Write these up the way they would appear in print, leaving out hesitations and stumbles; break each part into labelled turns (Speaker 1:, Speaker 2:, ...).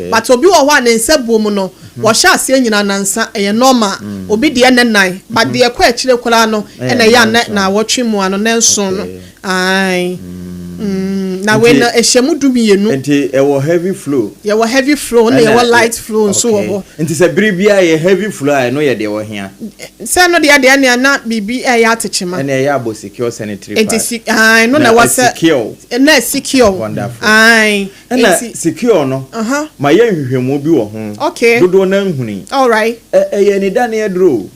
Speaker 1: But obi wɔ hɔ a ne nsa buo mu no, wɔhyɛ aseɛ nyina nansa, ɛyɛ normal. Obi deɛ ne nan, but deɛ ɛkɔ akyire koraa no, ɛna ɛyɛ a 98 mu ano, ne nson no. Ae. Na wei no ɛhyɛ mu 12.
Speaker 2: Nti ɛwɔ heavy flow.
Speaker 1: Yɛwɔ heavy flow na yɛwɔ light flow nso wɔ hɔ.
Speaker 2: Nti sɛ bere biara yɛ heavy flow a, ɛno yɛ deɛ wɔhia.
Speaker 1: Sɛ no deɛ nea na biribi ɛyɛ atekyema.
Speaker 2: Ɛna ɛyɛ abɔ secure sanitary pad.
Speaker 1: Nti si ae no na ɛwɔ sɛ
Speaker 2: secure.
Speaker 1: Na secure.
Speaker 2: Wonderful.
Speaker 1: Ae.
Speaker 2: Ɛna secure no, ma yɛ nhwehwɛmu bi wɔ ho. Dodoɔ na nhuni.
Speaker 1: All right.
Speaker 2: Ɛyɛ nidaneɛ duro.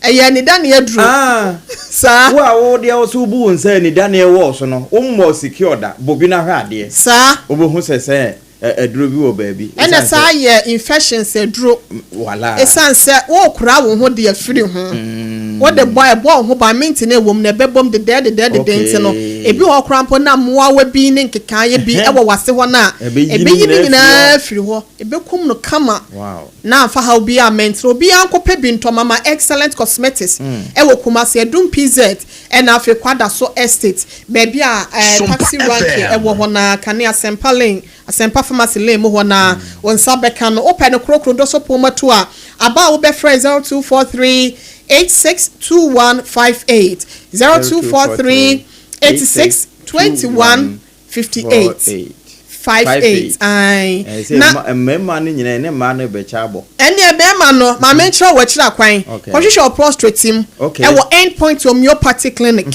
Speaker 1: Ɛyɛ nidaneɛ duro.
Speaker 2: Ah.
Speaker 1: Saa.
Speaker 2: Wo a wo deɛ wo so bu wo nsa nidaneɛ wɔ so no, wo mmɔ secure da, bobi na hwɛ adeɛ. Wobɛhu sɛ aduro bi wɔ baabi.
Speaker 1: Ɛna saa yɛ infections aduro.
Speaker 2: Wala.
Speaker 1: Ɛsiane sɛ wɔrekora wo ho de afiri ho. Wode bɔ ɛbɔ wo ho ban, minti na ɛwɔ mu na ɛbɛbɔ mu dedɛɛ dedɛɛ dedɛɛ, nti no ebi wɔ hɔ koraa mpo na mmoawa bi ne nkekaeɛ bi ɛwɔ wase hɔ no a, ɛbɛyi ne nyinaa afiri hɔ, ɛbɛkum no kama. Na afa ha obi a mɛntene obiara nkɔpɛ bi ntɔ. Mama Excellent Cosmetics ɛwɔ Kumasi Adum PZ, ɛna afei Kwadaso Estate, baabi a taxi rank ɛwɔ hɔ, na kane Asɛmpa Lane, Asɛmpa Pharmacy Lane mu hɔ na wɔn nsa bɛka no. Wopɛ no korokoro dɔsɔ pɔn to a aba a, wobɛfrɛ 0243 86 21 58, 0243 86 21 58, 58 ayi.
Speaker 2: Na mmarima no nyinaa ne mmaa no bɛkyɛ abɔ.
Speaker 1: Ɛnneɛ bɛrima no, maame nkyerɛ wɔ akyire akwan. Kɔhwehwɛ wɔ prostate mu ɛwɔ End Point Homeopathy Clinic.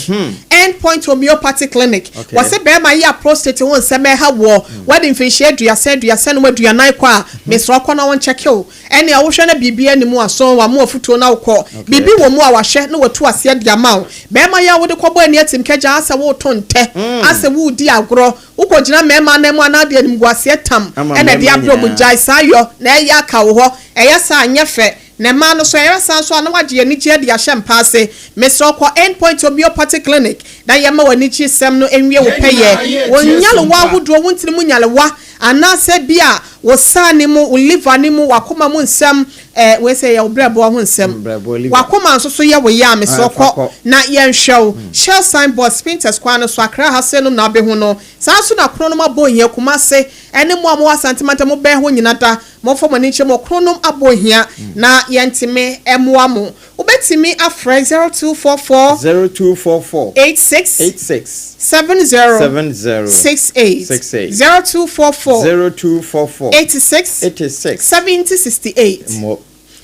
Speaker 1: End Point Homeopathy Clinic wɔsɛ bɛrima yi a prostate ho nsɛm ɛha wɔ, wɔde mfinhyia 30, 35, 40 kɔ a, mesrɛ kɔ na wɔn kyɛkɛ o. Ɛnneɛ wohwɛ na biribi anim aso wɔn amu afutuo na wokɔ biribi wɔ mu a, wahyɛ na watu aseɛ de ama wo. Bɛrima yi a wode kɔbɔ ani atim kɛgya asɛ woto ntɛ asɛ wodi agorɔ, wokɔgyina mmarima nan mu anaa de animguaseɛ tam ɛna de abrɛ mu, gyae saa yɔ na ɛyɛ aka wo hɔ. Ɛyɛ saa nyɛ fɛ. Na mmaa no so ɛyɛ saa nso a, na wagye anigye de ahyɛ mpa ase. Mesrɛ, kɔ End Point Homeopathy Clinic na yɛma wɔ anigye sɛm no nwie wo pɛyɛ. Wɔn nyalewa ahodoɔ, wo ntini mu nyalewa, anaasɛ bi a wo saa ne mu, wo liver ne mu, wakoma mu nsɛm, wei sɛ yɛ wo brɛboɔ ho nsɛm, wakoma nso so yɛ wo yɛ a, mesrɛ kɔ na yɛnhwɛ wo. Shell signboard, Spintex kwan no so, Akra ha sɛ nom na abɛhu no. Saa nso na Kronom abɔ ohia Kumase, ɛne mo a mowɔ Asantemanta mo bɛn hɔ nyina da, momfa mo ani nkyerɛ mo Kronom abɔ ohia na yɛntumi ɛmoa mo. Wobɛtumi afrɛ 0244
Speaker 2: 0244
Speaker 1: 86
Speaker 2: 86
Speaker 1: 70
Speaker 2: 70
Speaker 1: 68.
Speaker 2: 68.
Speaker 1: 0244
Speaker 2: 0244
Speaker 1: 86
Speaker 2: 86
Speaker 1: 70 68
Speaker 2: mo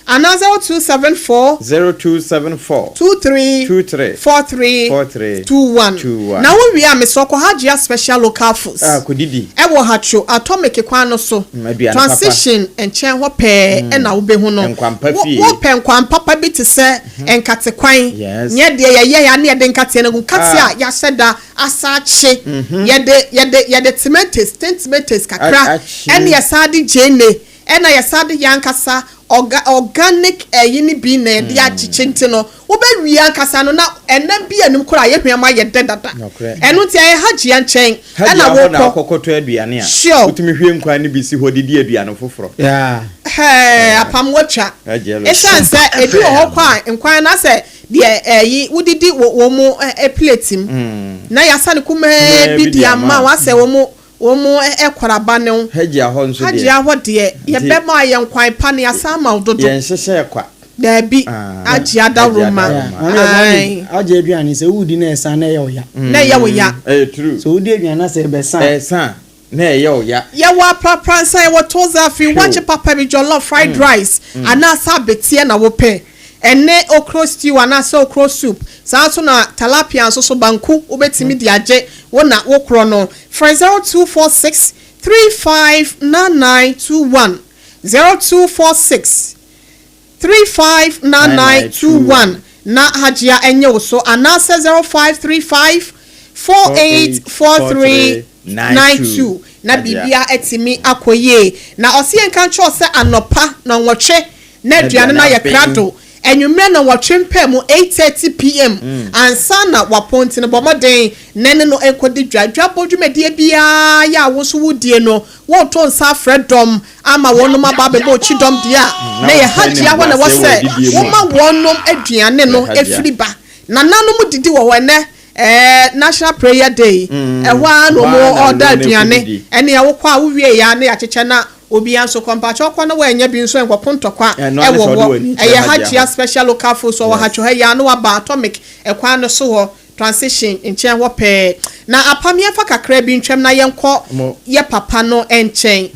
Speaker 1: anaa 0274
Speaker 2: 0274
Speaker 1: 23
Speaker 2: 23
Speaker 1: 43
Speaker 2: 43
Speaker 1: 21.
Speaker 2: 21.
Speaker 1: Na wowie a, mesrɛ kɔ Hajia Special Local Foods
Speaker 2: a kɔdidi.
Speaker 1: Ɛwɔ Hatro Atomic kwan no so,
Speaker 2: Aduane papa.
Speaker 1: Transition nkyɛn hɔ pɛɛ ɛna wobɛhu no.
Speaker 2: Nkwampa fie.
Speaker 1: Wopɛ nkwan papa bi te sɛ nkate kwan, nyɛ deɛ yɛyɛ ya ne yɛde nkateɛ no gu nkate a yɛahyɛ da asa akye, yɛde tomatoes, tin tomatoes kakra
Speaker 2: Akye.
Speaker 1: ɛne yɛsa de gyeene, ɛna yɛsa de yɛn ankasa organic ɛyi ne bi na yɛde akyekye, nti no wobɛwie ankasa no na ɛnam bi anim koraa yɛhwɛ ma yɛ dɛ dada. Ɛno nti ɛyɛ Hagyia nkyɛn
Speaker 2: Hajia
Speaker 1: ɛna
Speaker 2: hɔ na
Speaker 1: wokɔ.
Speaker 2: akɔkɔtɔ aduane a wotumi hwie nkwan no bi si hɔ didi aduane foforɔ.
Speaker 1: Hɛɛ, apam watwa.
Speaker 2: Hajia lo.
Speaker 1: Ɛsiane sɛ ebi wɔ hɔ kɔ a, nkwan no asɛ deɛ ɛyi wodidi wɔ wɔn mu plate mu na yasa ne kumaa
Speaker 2: Kumaa
Speaker 1: bi di ama wasɛ wɔn mu ɛkɔraba ne ho.
Speaker 2: Hajia hɔ nso deɛ,
Speaker 1: Hagyia hɔ deɛ, yɛbɛma ayɛ nkwan pa ne yasa ama wo dodo.
Speaker 2: Yɛn hyehyɛ kwa.
Speaker 1: Daabi.
Speaker 2: Ah.
Speaker 1: Agye adaworo-ma.
Speaker 2: Hagyia
Speaker 1: Ae.
Speaker 3: Agye aduane sɛ wodi na ɛsa na ɛyɛ ɔya.
Speaker 1: Na ɛyɛ wo ya.
Speaker 2: Ɛyɛ true.
Speaker 3: Sɛ wodi aduane na sɛ ɛbɛsa.
Speaker 2: Ɛsa na ɛyɛ wo ya.
Speaker 1: Yɛwɔ aprapra nsa, yɛwɔ tozafi, wakye papa bi, jollof, fried rice, anaasɛ abeteɛ na wopɛ, ɛne okro stew anaasɛ okro soup. Saa nso na tilapia nso so, banku, wobɛtumi de agye wo na wokorɔ no. Frɛ 0246 359921, 0246 359921 na Hagyia ɛnyɛ wo so, anaasɛ 0535 484392 na biribia atumi akɔ yie. Na ɔsi yɛn ka nkyɛw sɛ anɔpa na nwɔtwe na aduane no ayɛ krado, anwummerɛ na nwɔtwe mpɛ mu, 8:30 p.m. ansa na wapɔnti no. Bɔ mmɔden na ne no nkɔdi dwa. Dwabɔ dwumadie biara yɛ a wo nso wodie no, wɔreto nsa afrɛ dɔm ama wɔnom aba abɛbɔ okyi dɔm deɛ a, na yɛ Hagyia hɔ na ɛwɔ sɛ woma wɔnom aduane no efiri ba. Nananom didi wɔ hɔ ɛnɛ National Prayer Day, ɛhɔ ara na wɔn ɔda aduane ɛne ɛwokɔ a wowie ya ne yɛakyekyɛ na Obiara nso kɔ. Mpakyɛw kɔ na woannya bi nso nkɔko ntɔkwa
Speaker 2: Ɛno ara ne
Speaker 1: wɔ
Speaker 2: sɛ ɔde
Speaker 1: hɔ.
Speaker 2: w'ani kyerɛ
Speaker 1: Ɛyɛ
Speaker 2: Hajia
Speaker 1: Hajia
Speaker 2: hɔ.
Speaker 1: Special Local Foods ɔwɔ
Speaker 2: Yes.
Speaker 1: Hatcho ha yi ara na waba Atomic kwan no so hɔ, Transition nkyɛn hɔ pɛɛ. Na apam yɛmfa kakra bi ntwam na yɛnkɔ
Speaker 2: Mo.
Speaker 1: yɛ papa no nkyɛn.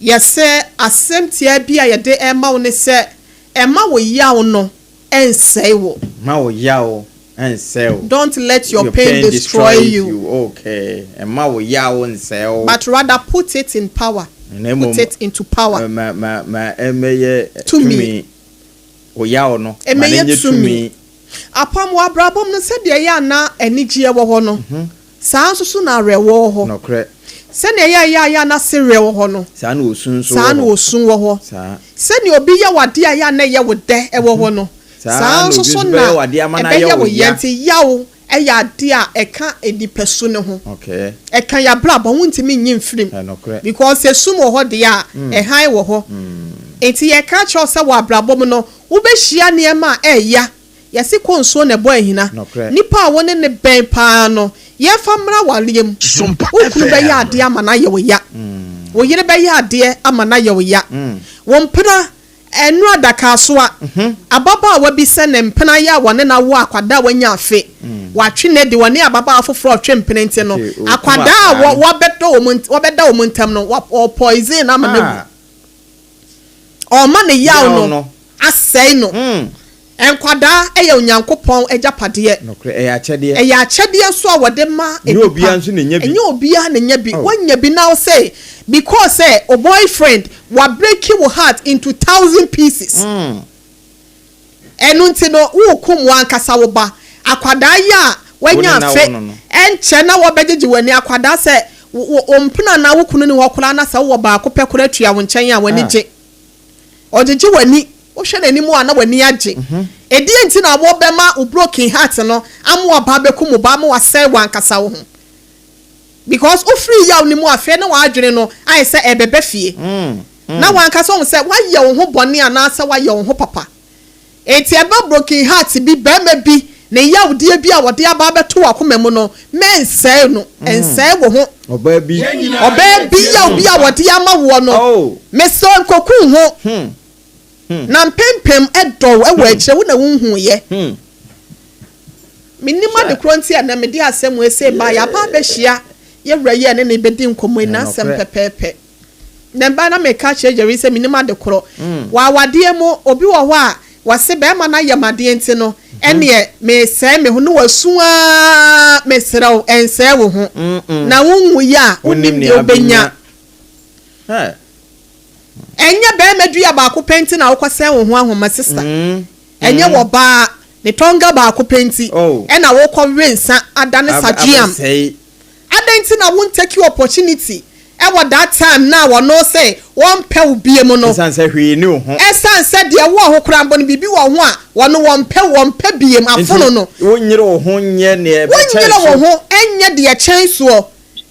Speaker 1: Yɛsɛ asɛm tiaa bi a yɛde rema wo ne sɛ, mma wo yaw no nsɛe wo.
Speaker 2: Mma wo yaw nsɛe wo.
Speaker 1: Don't let your pain destroy you.
Speaker 2: Okay, mma wo yaw nsɛe wo.
Speaker 1: But rather put it in power,
Speaker 2: Na mmom
Speaker 1: put it into power.
Speaker 2: ma ma ma ɛmmɛyɛ
Speaker 1: Tumi.
Speaker 2: tumi. Wo yaw no, ma no
Speaker 1: Ɛmmɛyɛ
Speaker 2: nyɛ
Speaker 1: tumi.
Speaker 2: tumi.
Speaker 1: Apam, wɔ abrabɔ mu no, sɛdeɛ ɛyɛ a na anigyeɛ wɔ hɔ no, saa ara nso so na awerɛhoɔ wɔ hɔ.
Speaker 2: Nokorɛ.
Speaker 1: Sɛdeɛ ɛyɛ a ɛyɛ a ɛyɛ a na sereɛ wɔ hɔ no,
Speaker 2: Saa na osu nso
Speaker 1: saa
Speaker 2: wɔ
Speaker 1: ara na
Speaker 2: hɔ.
Speaker 1: osu wɔ hɔ.
Speaker 2: Saa.
Speaker 1: Sɛdeɛ obi yɛ wo adeɛ a ɛyɛ a na ɛyɛ wo dɛ wɔ hɔ no,
Speaker 2: Saa
Speaker 1: saa
Speaker 2: ara
Speaker 1: ara
Speaker 2: na
Speaker 1: nso
Speaker 2: obi
Speaker 1: so
Speaker 2: nso
Speaker 1: na
Speaker 2: bɛyɛ wo adeɛ ama no ayɛ
Speaker 1: ɛbɛyɛ
Speaker 2: wo
Speaker 1: wo ya.
Speaker 2: ya.
Speaker 1: Nti yaw yɛ adeɛ a ɛka nipasu no ho.
Speaker 2: Okay.
Speaker 1: Ɛka yɛn abrabɔ, wontumi nyi mfiri mu.
Speaker 2: Ɛyɛ nokorɛ.
Speaker 1: Because esum wɔ hɔ deɛ a, ɛhan wɔ hɔ. Nti yɛka kyerɛ wo sɛ wɔ abrabɔ mu no, wobɛhyia nneɛma a ɛɛya. Yɛse kɔ nsuo na ɛbɔ ahina.
Speaker 2: Nokorɛ.
Speaker 1: Nipa a wo ne no bɛn paa no, yɛmfa mmra awareɛ mu.
Speaker 4: Sompa
Speaker 1: Wo kunu bɛyɛ
Speaker 4: FM.
Speaker 1: adeɛ ama no ayɛ wo ya. Wo yere bɛyɛ adeɛ ama no ayɛ wo ya. Wo mpena, ɛnnuru adakaasoa. Ababaawa bi sɛ ne mpena yɛ a wɔne no awo akwadaa a wanya afe. Watwe no adi, ɔne ababaawa foforɔ retwe mpena nti no,
Speaker 2: Nti ɔkum
Speaker 1: akwadaa a
Speaker 2: akwadaa no.
Speaker 1: wɔbɛdɔ wɔn, wɔbɛda wɔn ntam no, ɔpoison no ama no awu.
Speaker 2: Ah.
Speaker 1: Ɔrema ne yaw
Speaker 2: Yaw
Speaker 1: no
Speaker 2: no.
Speaker 1: asɛe no. Nkwadaa yɛ Onyankopɔn agyapadeɛ.
Speaker 2: Nokorɛ, ɛyɛ akyɛdeɛ.
Speaker 1: Ɛyɛ akyɛdeɛ nso a wɔde ma
Speaker 2: Ɛnyɛ
Speaker 1: nnipa.
Speaker 2: obiara nso na ɛnya bi.
Speaker 1: Ɛnyɛ obiara na ɛnya bi.
Speaker 2: Oh.
Speaker 1: Woanya bi na wo sɛ because sɛ wo boyfriend wa breaki wo heart into thousand pieces. Ɛno nti no worekum w'ankasa wo ba. Akwadaa yi a
Speaker 2: Wo ne
Speaker 1: wanya
Speaker 2: no
Speaker 1: afe
Speaker 2: awo no no.
Speaker 1: ɛnkyɛ na wɔbɛgyegye w'ani. Akwadaa sɛ wo wo mpena anaa wo kunu ni hɔ koraa na sɛ wowɔ baako pɛ koraa tua wo nkyɛn a w'ani
Speaker 2: Ah.
Speaker 1: gye. Ɔgyegye w'ani, wohwɛ n'anim a na w'ani agye. Ɛdeɛn nti na wobɛma wo broken heart no ama w'aba abɛkum wo ba ama wasɛe w'ankasa wo ho? Because wofiri yaw no mu afei na w'adwene no ayɛ sɛ ɛrebɛba fie. Na w'ankasa woahu sɛ woayɛ wo ho bɔne anaasɛ woayɛ wo ho papa. Enti ɛba broken heart bi, barima bi, ne yawdeɛ bi a ɔde aba abɛto w'akoma mu no, mɛnsɛe no, nsɛe wo ho.
Speaker 2: Ɔbaa bi.
Speaker 1: Ɔbaa bi yaw bi a ɔde ama woɔ no, mesrɛ wo nkɔku wo ho. Na mpempem dɔ wo wɔ akyire, wo na wonhuiɛ. Mennim ade korɔ nti a nnɛ mede asɛm wei sei baeɛ. Aba abɛhyia yɛn wura yi a yɛne no rebɛdi nkɔmmɔ yi, n'asɛm pɛpɛɛpɛ. Na mbaa na meka kyerɛ Jerry sɛ menim ade korɔ. Wɔ awadeɛ mu, obi wɔ hɔ a, wɔse bɛɛma no ayɛ me adeɛ nti no, ɛneɛ mesɛe me ho ne wasu aa, mesrɛ wo, ɛnsɛe wo ho. Na wo nwuiɛ a, wonim deɛ wobɛnya. Ɛnyɛ bɛɛma dua baako pɛ nti na wokɔsɛe wo ho ahoma sista. Ɛnyɛ wɔ baa ne tɔnga baako pɛ nti ɛna wokɔ we nsa adane sadweam. Adɛn nti na wo ntake opportunity wɔ that time no a wɔno se wɔmpɛ wo biom no?
Speaker 2: Ɛsiane sɛ hwee nni wo ho.
Speaker 1: Ɛsiane sɛ deɛ wowɔ ho koraa mpo no biribi wɔ ho a wɔno wɔmpɛ wo, wɔmpɛ biom, afono no.
Speaker 2: Nti wonyere wo ho nyɛ deɛ ɛbɛkyɛn
Speaker 1: Wonyere
Speaker 2: so.
Speaker 1: wo ho nyɛ deɛ ɛkyɛn soɔ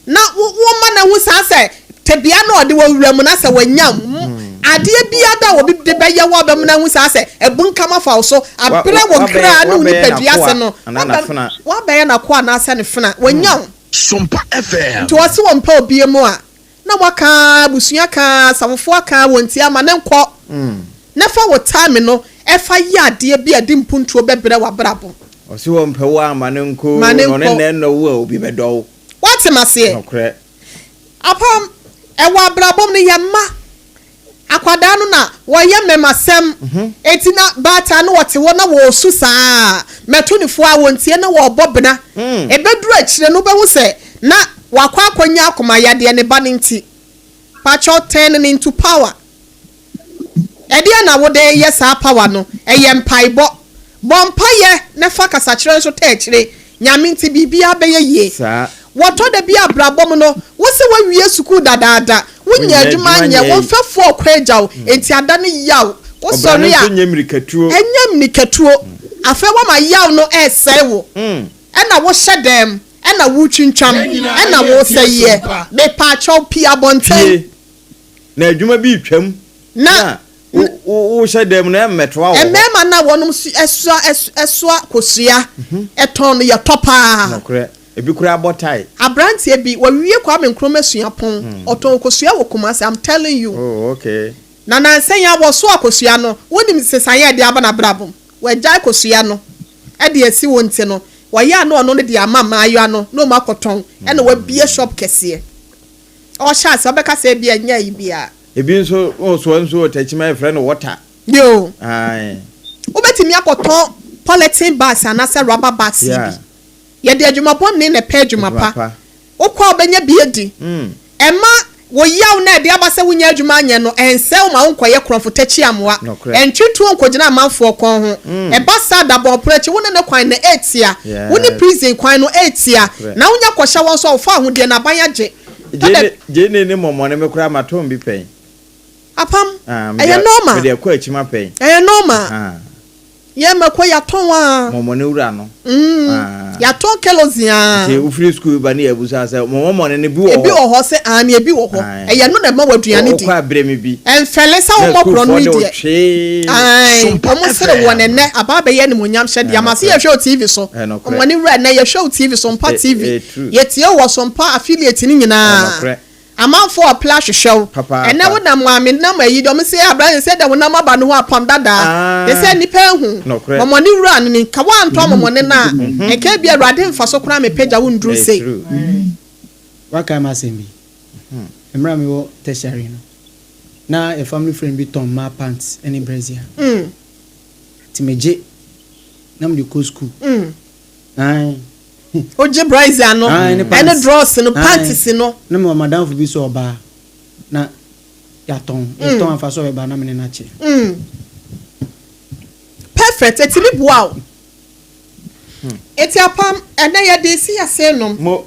Speaker 1: na wo woma no ahu saa sɛ tebea no a ɔde wɔ wura mu no asɛ wanya adeɛ biara da a obi de bɛyɛ wo a wobɛma no ahu saa sɛ abunkam afa wo so abrɛ wo kra ne wo nipadua ase no, wabɛyɛ n'akoa anaasɛ ne fena, wanya wo.
Speaker 4: Sompa FM.
Speaker 1: Nti ɔse ɔmpɛ obia mu a, na waka ara, abusua aka ara, asafofoɔ aka ara, wɔntie ama no nkɔ. Na fa wo time no fa yɛ adeɛ bi a ɛde mpuntuo bɛbrɛ w'abrabɔ.
Speaker 2: Ɔse ɔmpɛ wo a ma no nkɔ oo,
Speaker 1: Ma no
Speaker 2: na ɔne
Speaker 1: nkɔ.
Speaker 2: nnɛ nnɔ wo a obi bɛdɔ wo.
Speaker 1: Woate maseɛ?
Speaker 2: Nokorɛ.
Speaker 1: Apam, ɛwɔ abrabɔ mu no yɛ mma Akwadaa no na wɔyɛ mmɛmasɛm enti na baatan no wɔte hɔ na wɔresu saa mɛto no fo a wɔntie na wɔrebɔ bena. Ɛbɛduru akyire no wobɛhu sɛ na wakɔ akɔnya akoma yadeɛ ne ba no nti. Pakyɛw turn no into power. Ɛdeɛn na wode reyɛ saa power no? Ɛyɛ mpaebɔ. Bɔ mpaeɛ na fa kasakyerɛ nso taa akyire. Nyame nti biribiara bɛyɛ yie.
Speaker 2: Saa.
Speaker 1: Wɔtɔ da bi a abrabɔ mu no, wo se woawie sukuu dadaada, wonnya
Speaker 2: Wonnya
Speaker 1: adwuma
Speaker 2: adwuma
Speaker 1: nyɛ, wo
Speaker 2: nyɛe.
Speaker 1: mfɛfoɔ rekɔ agya wo, enti ada no yaw.
Speaker 2: Ɔbra no
Speaker 1: Wosɔre
Speaker 2: nso
Speaker 1: a,
Speaker 2: nyɛ mmirikatuo.
Speaker 1: ɛnyɛ mmirikatuo. Afei woama yaw no resɛe wo, ɛna wohyɛ dɛm, ɛna wotwintwam,
Speaker 4: Yɛn nyinaa
Speaker 1: ɛna
Speaker 4: yɛ tie
Speaker 1: wosɛeɛ.
Speaker 4: Sompa.
Speaker 1: Mepaakyɛw, pue abɔnten.
Speaker 2: Pue. Na adwuma bi retwam
Speaker 1: Na
Speaker 2: na wohyɛ dan mu na ɛmmɛtoa wɔ hɔ.
Speaker 1: Mmarima no a wɔnom soa soa kosua tɔn no yɛ tɔ paa.
Speaker 2: Nokorɛ. Ebi koraa bɔ tae.
Speaker 1: Abranteɛ bi, wawie Kwame Nkrumah suapɔn, ɔtɔn kosua wɔ Kumasi, I'm telling you.
Speaker 2: Oh, okay.
Speaker 1: Na nansa yi ara wɔsoo akosua no, wonim nsesaeɛ a ɛde aba n'abrabɔ mu? Wagyae kosua no de asi hɔ nti no, wɔyɛ a na ɔno no de ama mmaayewa no na wɔn akɔtɔn, ɛna wabue shop kɛseɛ. Ɔhyɛ aseɛ, wobɛka sɛ ebia ɛnyɛ ayi biara.
Speaker 2: Ebi nso wɔsoa nsuo wɔ Techiman yɛfrɛ no water.
Speaker 1: Yoo.
Speaker 2: Ae.
Speaker 1: Wobɛtumi akɔtɔn polythene bags anaasɛ rubber bags yi bi.
Speaker 2: Yeah.
Speaker 1: Yɛde adwuma bɔne na ɛpɛ adwuma
Speaker 2: Adwuma
Speaker 1: pa.
Speaker 2: pa.
Speaker 1: Wokɔ a wobɛnya bi adi. Ɛmma wo yaw no a ɛde aba sɛ wonnya adwuma nyɛ no ɛnsɛe wo ma wonkɔyɛ korɔmfo takyi amoa.
Speaker 2: Nokorɛ.
Speaker 1: Ɛntwe tuo nkɔgyina amanfoɔ kɔn ho. Ɛba saa a, da bɔn pono akyi, wo ne ne kwan no ɛretia. Wo ne
Speaker 2: Yes.
Speaker 1: prison kwan no ɛretia.
Speaker 2: Nokorɛ.
Speaker 1: Na wonya kɔhyɛ wɔn nso a, wofa ahodeɛ no aban agye. Tɔ da.
Speaker 2: Gyeene, gyeene ne mɔmɔne me koraa matɔn bi pɛn.
Speaker 1: Apam,
Speaker 2: Ah, mede,
Speaker 1: ɛyɛ normal.
Speaker 2: mede akɔ akyima pɛn.
Speaker 1: Ɛyɛ normal.
Speaker 2: Ahaa.
Speaker 1: Yɛn mako yɛatɔn aa.
Speaker 2: Mɔmɔne wura no.
Speaker 1: Mm,
Speaker 2: Aa.
Speaker 1: yɛatɔn kerosene aa.
Speaker 2: Nti wofiri sukuu ba ne yɛabusa sɛ mɔmɔne no bi wɔ hɔ?
Speaker 1: Ebi wɔ hɔ sɛ aane ebi wɔ hɔ.
Speaker 2: Ae.
Speaker 1: Ɛyɛ no na ɛma wo aduane di.
Speaker 2: Wokɔ a brɛ me bi.
Speaker 1: Ɛnfɛle sɛ
Speaker 2: Na
Speaker 1: womɔ korɔ no
Speaker 2: sukuufoɔ
Speaker 1: yi
Speaker 2: de wo
Speaker 1: deɛ.
Speaker 2: twee.
Speaker 1: Ae,
Speaker 4: Sompa
Speaker 1: wɔn sere woɔ
Speaker 4: FM.
Speaker 1: na ɛnnɛ aba abɛyɛ animuonyam hyɛdeɛ ama sɛ
Speaker 2: Ɛnokorɛ.
Speaker 1: yɛhwɛ wo TV so.
Speaker 2: Ɛnokorɛ.
Speaker 1: Mɔmɔne wura ɛnnɛ yɛhwɛ wo TV so, Sompa
Speaker 2: E,
Speaker 1: TV.
Speaker 2: e, true.
Speaker 1: Yɛtie wo wɔ Sompa affiliate no nyinaa.
Speaker 2: Ɛnokorɛ.
Speaker 1: Amanfoɔ ɔpla ahwehwɛ wo.
Speaker 2: Papaapa.
Speaker 1: Ɛnɛ wo nam maame nam ayi deɛ ɔmo se abrante sɛ deɛ wo nam aba no ho apam dadaa. Te sɛ nnipa ahu.
Speaker 2: Nokorɛ.
Speaker 1: Mɔmɔne wura no ni. Nka woantɔ amɔmɔne no a, nka ebia Awurade mfa so koraa mepagya wo nduru
Speaker 2: Ɛyɛ
Speaker 1: sei.
Speaker 2: true.
Speaker 3: Woakae m'asɛm bi? Mmerɛ a mewɔ tertiary no, na yɛ family friend bi tɔn mmaa pants ne brazier. Nti megye na mede kɔ school. Ae.
Speaker 1: Wogye brazier no
Speaker 3: Ae, ne
Speaker 1: ɛne
Speaker 3: pants.
Speaker 1: drawers no,
Speaker 3: Ae.
Speaker 1: panties no.
Speaker 3: Na mewɔ m'adamfo bi sɛ ɔbaa na yɛatɔn. Yɛtɔn amfa sɛ ɔbɛba na me ne no akyɛ.
Speaker 1: Perfect, ɛtumi boa wo. Enti apam, ɛnɛ yɛde resi ase nom.
Speaker 2: Mo.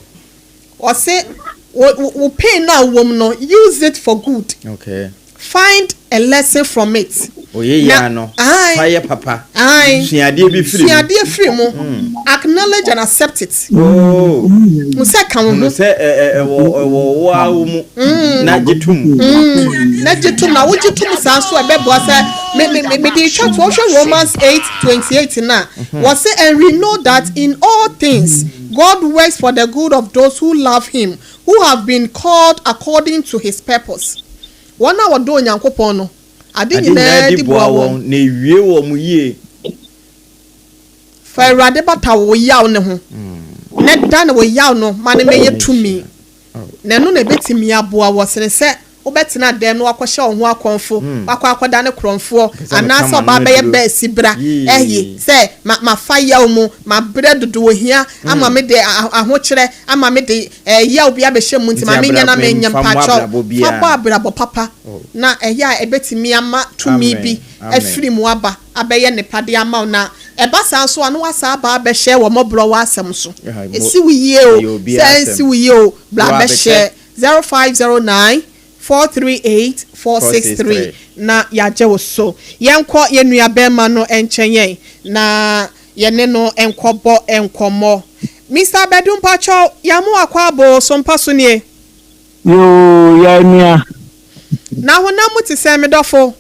Speaker 1: Ɔse wo wo pain no a wowɔ mu no, use it for good.
Speaker 2: Okay.
Speaker 1: Find a lesson from it.
Speaker 2: Oyeyɛ
Speaker 1: Na
Speaker 2: ano.
Speaker 1: ae.
Speaker 2: Fa yɛ papa.
Speaker 1: Ae.
Speaker 2: Sua adeɛ bi firi mu.
Speaker 1: Sua adeɛ firi mu. Acknowledge and accept it.
Speaker 2: Oh.
Speaker 1: Hu sɛ ɛka wo
Speaker 2: Hunu
Speaker 1: ho.
Speaker 2: sɛ ɛ ɛ ɛwɔ ɛwɔ wo ara wo mu. Na gye tom.
Speaker 1: Na gye tom. Na wogye tom saa nso a ɛbɛboa sɛ me me me mede retwa toɔ. Wohwɛ Romans 8:28 no a, wɔse and we know that in all things God works for the good of those who love him, who have been called according to his purpose. Wɔn a wɔdɔ Onyankopɔn no, ade
Speaker 2: Ade nyinaa
Speaker 1: nyinaa
Speaker 2: di
Speaker 1: di
Speaker 2: boa
Speaker 1: boa
Speaker 2: wɔn,
Speaker 1: wɔn.
Speaker 2: na ewie wɔn yie.
Speaker 1: Fa Awurade bata wo yaw no ho, na dane wo yaw no ma no mmɛyɛ tumi, na ɛno na ɛbɛtumi aboa wo sene sɛ wobɛtena dɛm na woakɔhyɛ wo ho akɔmfo, woakɔ akɔdane korɔmfoɔ,
Speaker 2: Pɛ sɛ meka
Speaker 1: anaasɛ
Speaker 2: m'ano
Speaker 1: ɔbaa bɛyɛ
Speaker 2: aduro.
Speaker 1: bɛɛsi bra. Ɛye
Speaker 2: Yii.
Speaker 1: sɛ ma, mafa yaw mu, mabrɛ dodo, ohia ama me de ahokyerɛ ama me de Ɛyaw bi abɛhyɛ mu nti
Speaker 2: Nti
Speaker 1: ma menyɛ na
Speaker 2: abrabɔ
Speaker 1: menyɛ
Speaker 2: mfa mmɔ
Speaker 1: mpakyɛw
Speaker 2: abrabɔ
Speaker 1: fa bɔ
Speaker 2: biara.
Speaker 1: abrabɔ papa
Speaker 2: Oh.
Speaker 1: na ɛyɛ a ɛbɛtumi ama tumi
Speaker 2: Amen.
Speaker 1: bi
Speaker 2: Amen.
Speaker 1: afiri mu aba abɛyɛ nnepa de ama wo na ɛba saa nso a na woasan aba abɛhyɛ wɔ mmɔborɔ w'asɛm so.
Speaker 2: Aha, mo,
Speaker 1: Ɛsi wo yie o,
Speaker 2: ɛyɛ
Speaker 1: sɛ
Speaker 2: obiara
Speaker 1: ɛnsi
Speaker 2: asɛm.
Speaker 1: wo yie o, bra
Speaker 2: Wo abɛkyɛ.
Speaker 1: bɛhyɛ 0509 438 463
Speaker 2: 463.
Speaker 1: na yɛagye wo so. Yɛnkɔ yɛn nua bɛrima no nkyɛn yɛn na Yɛne no nkɔbɔ nkɔmmɔ. Mister Badu mpakyɛw yɛamo akwaabo so mpa so nie.
Speaker 5: Yoo yɛ nua.
Speaker 1: Na honam mu te sɛn me dɔfo?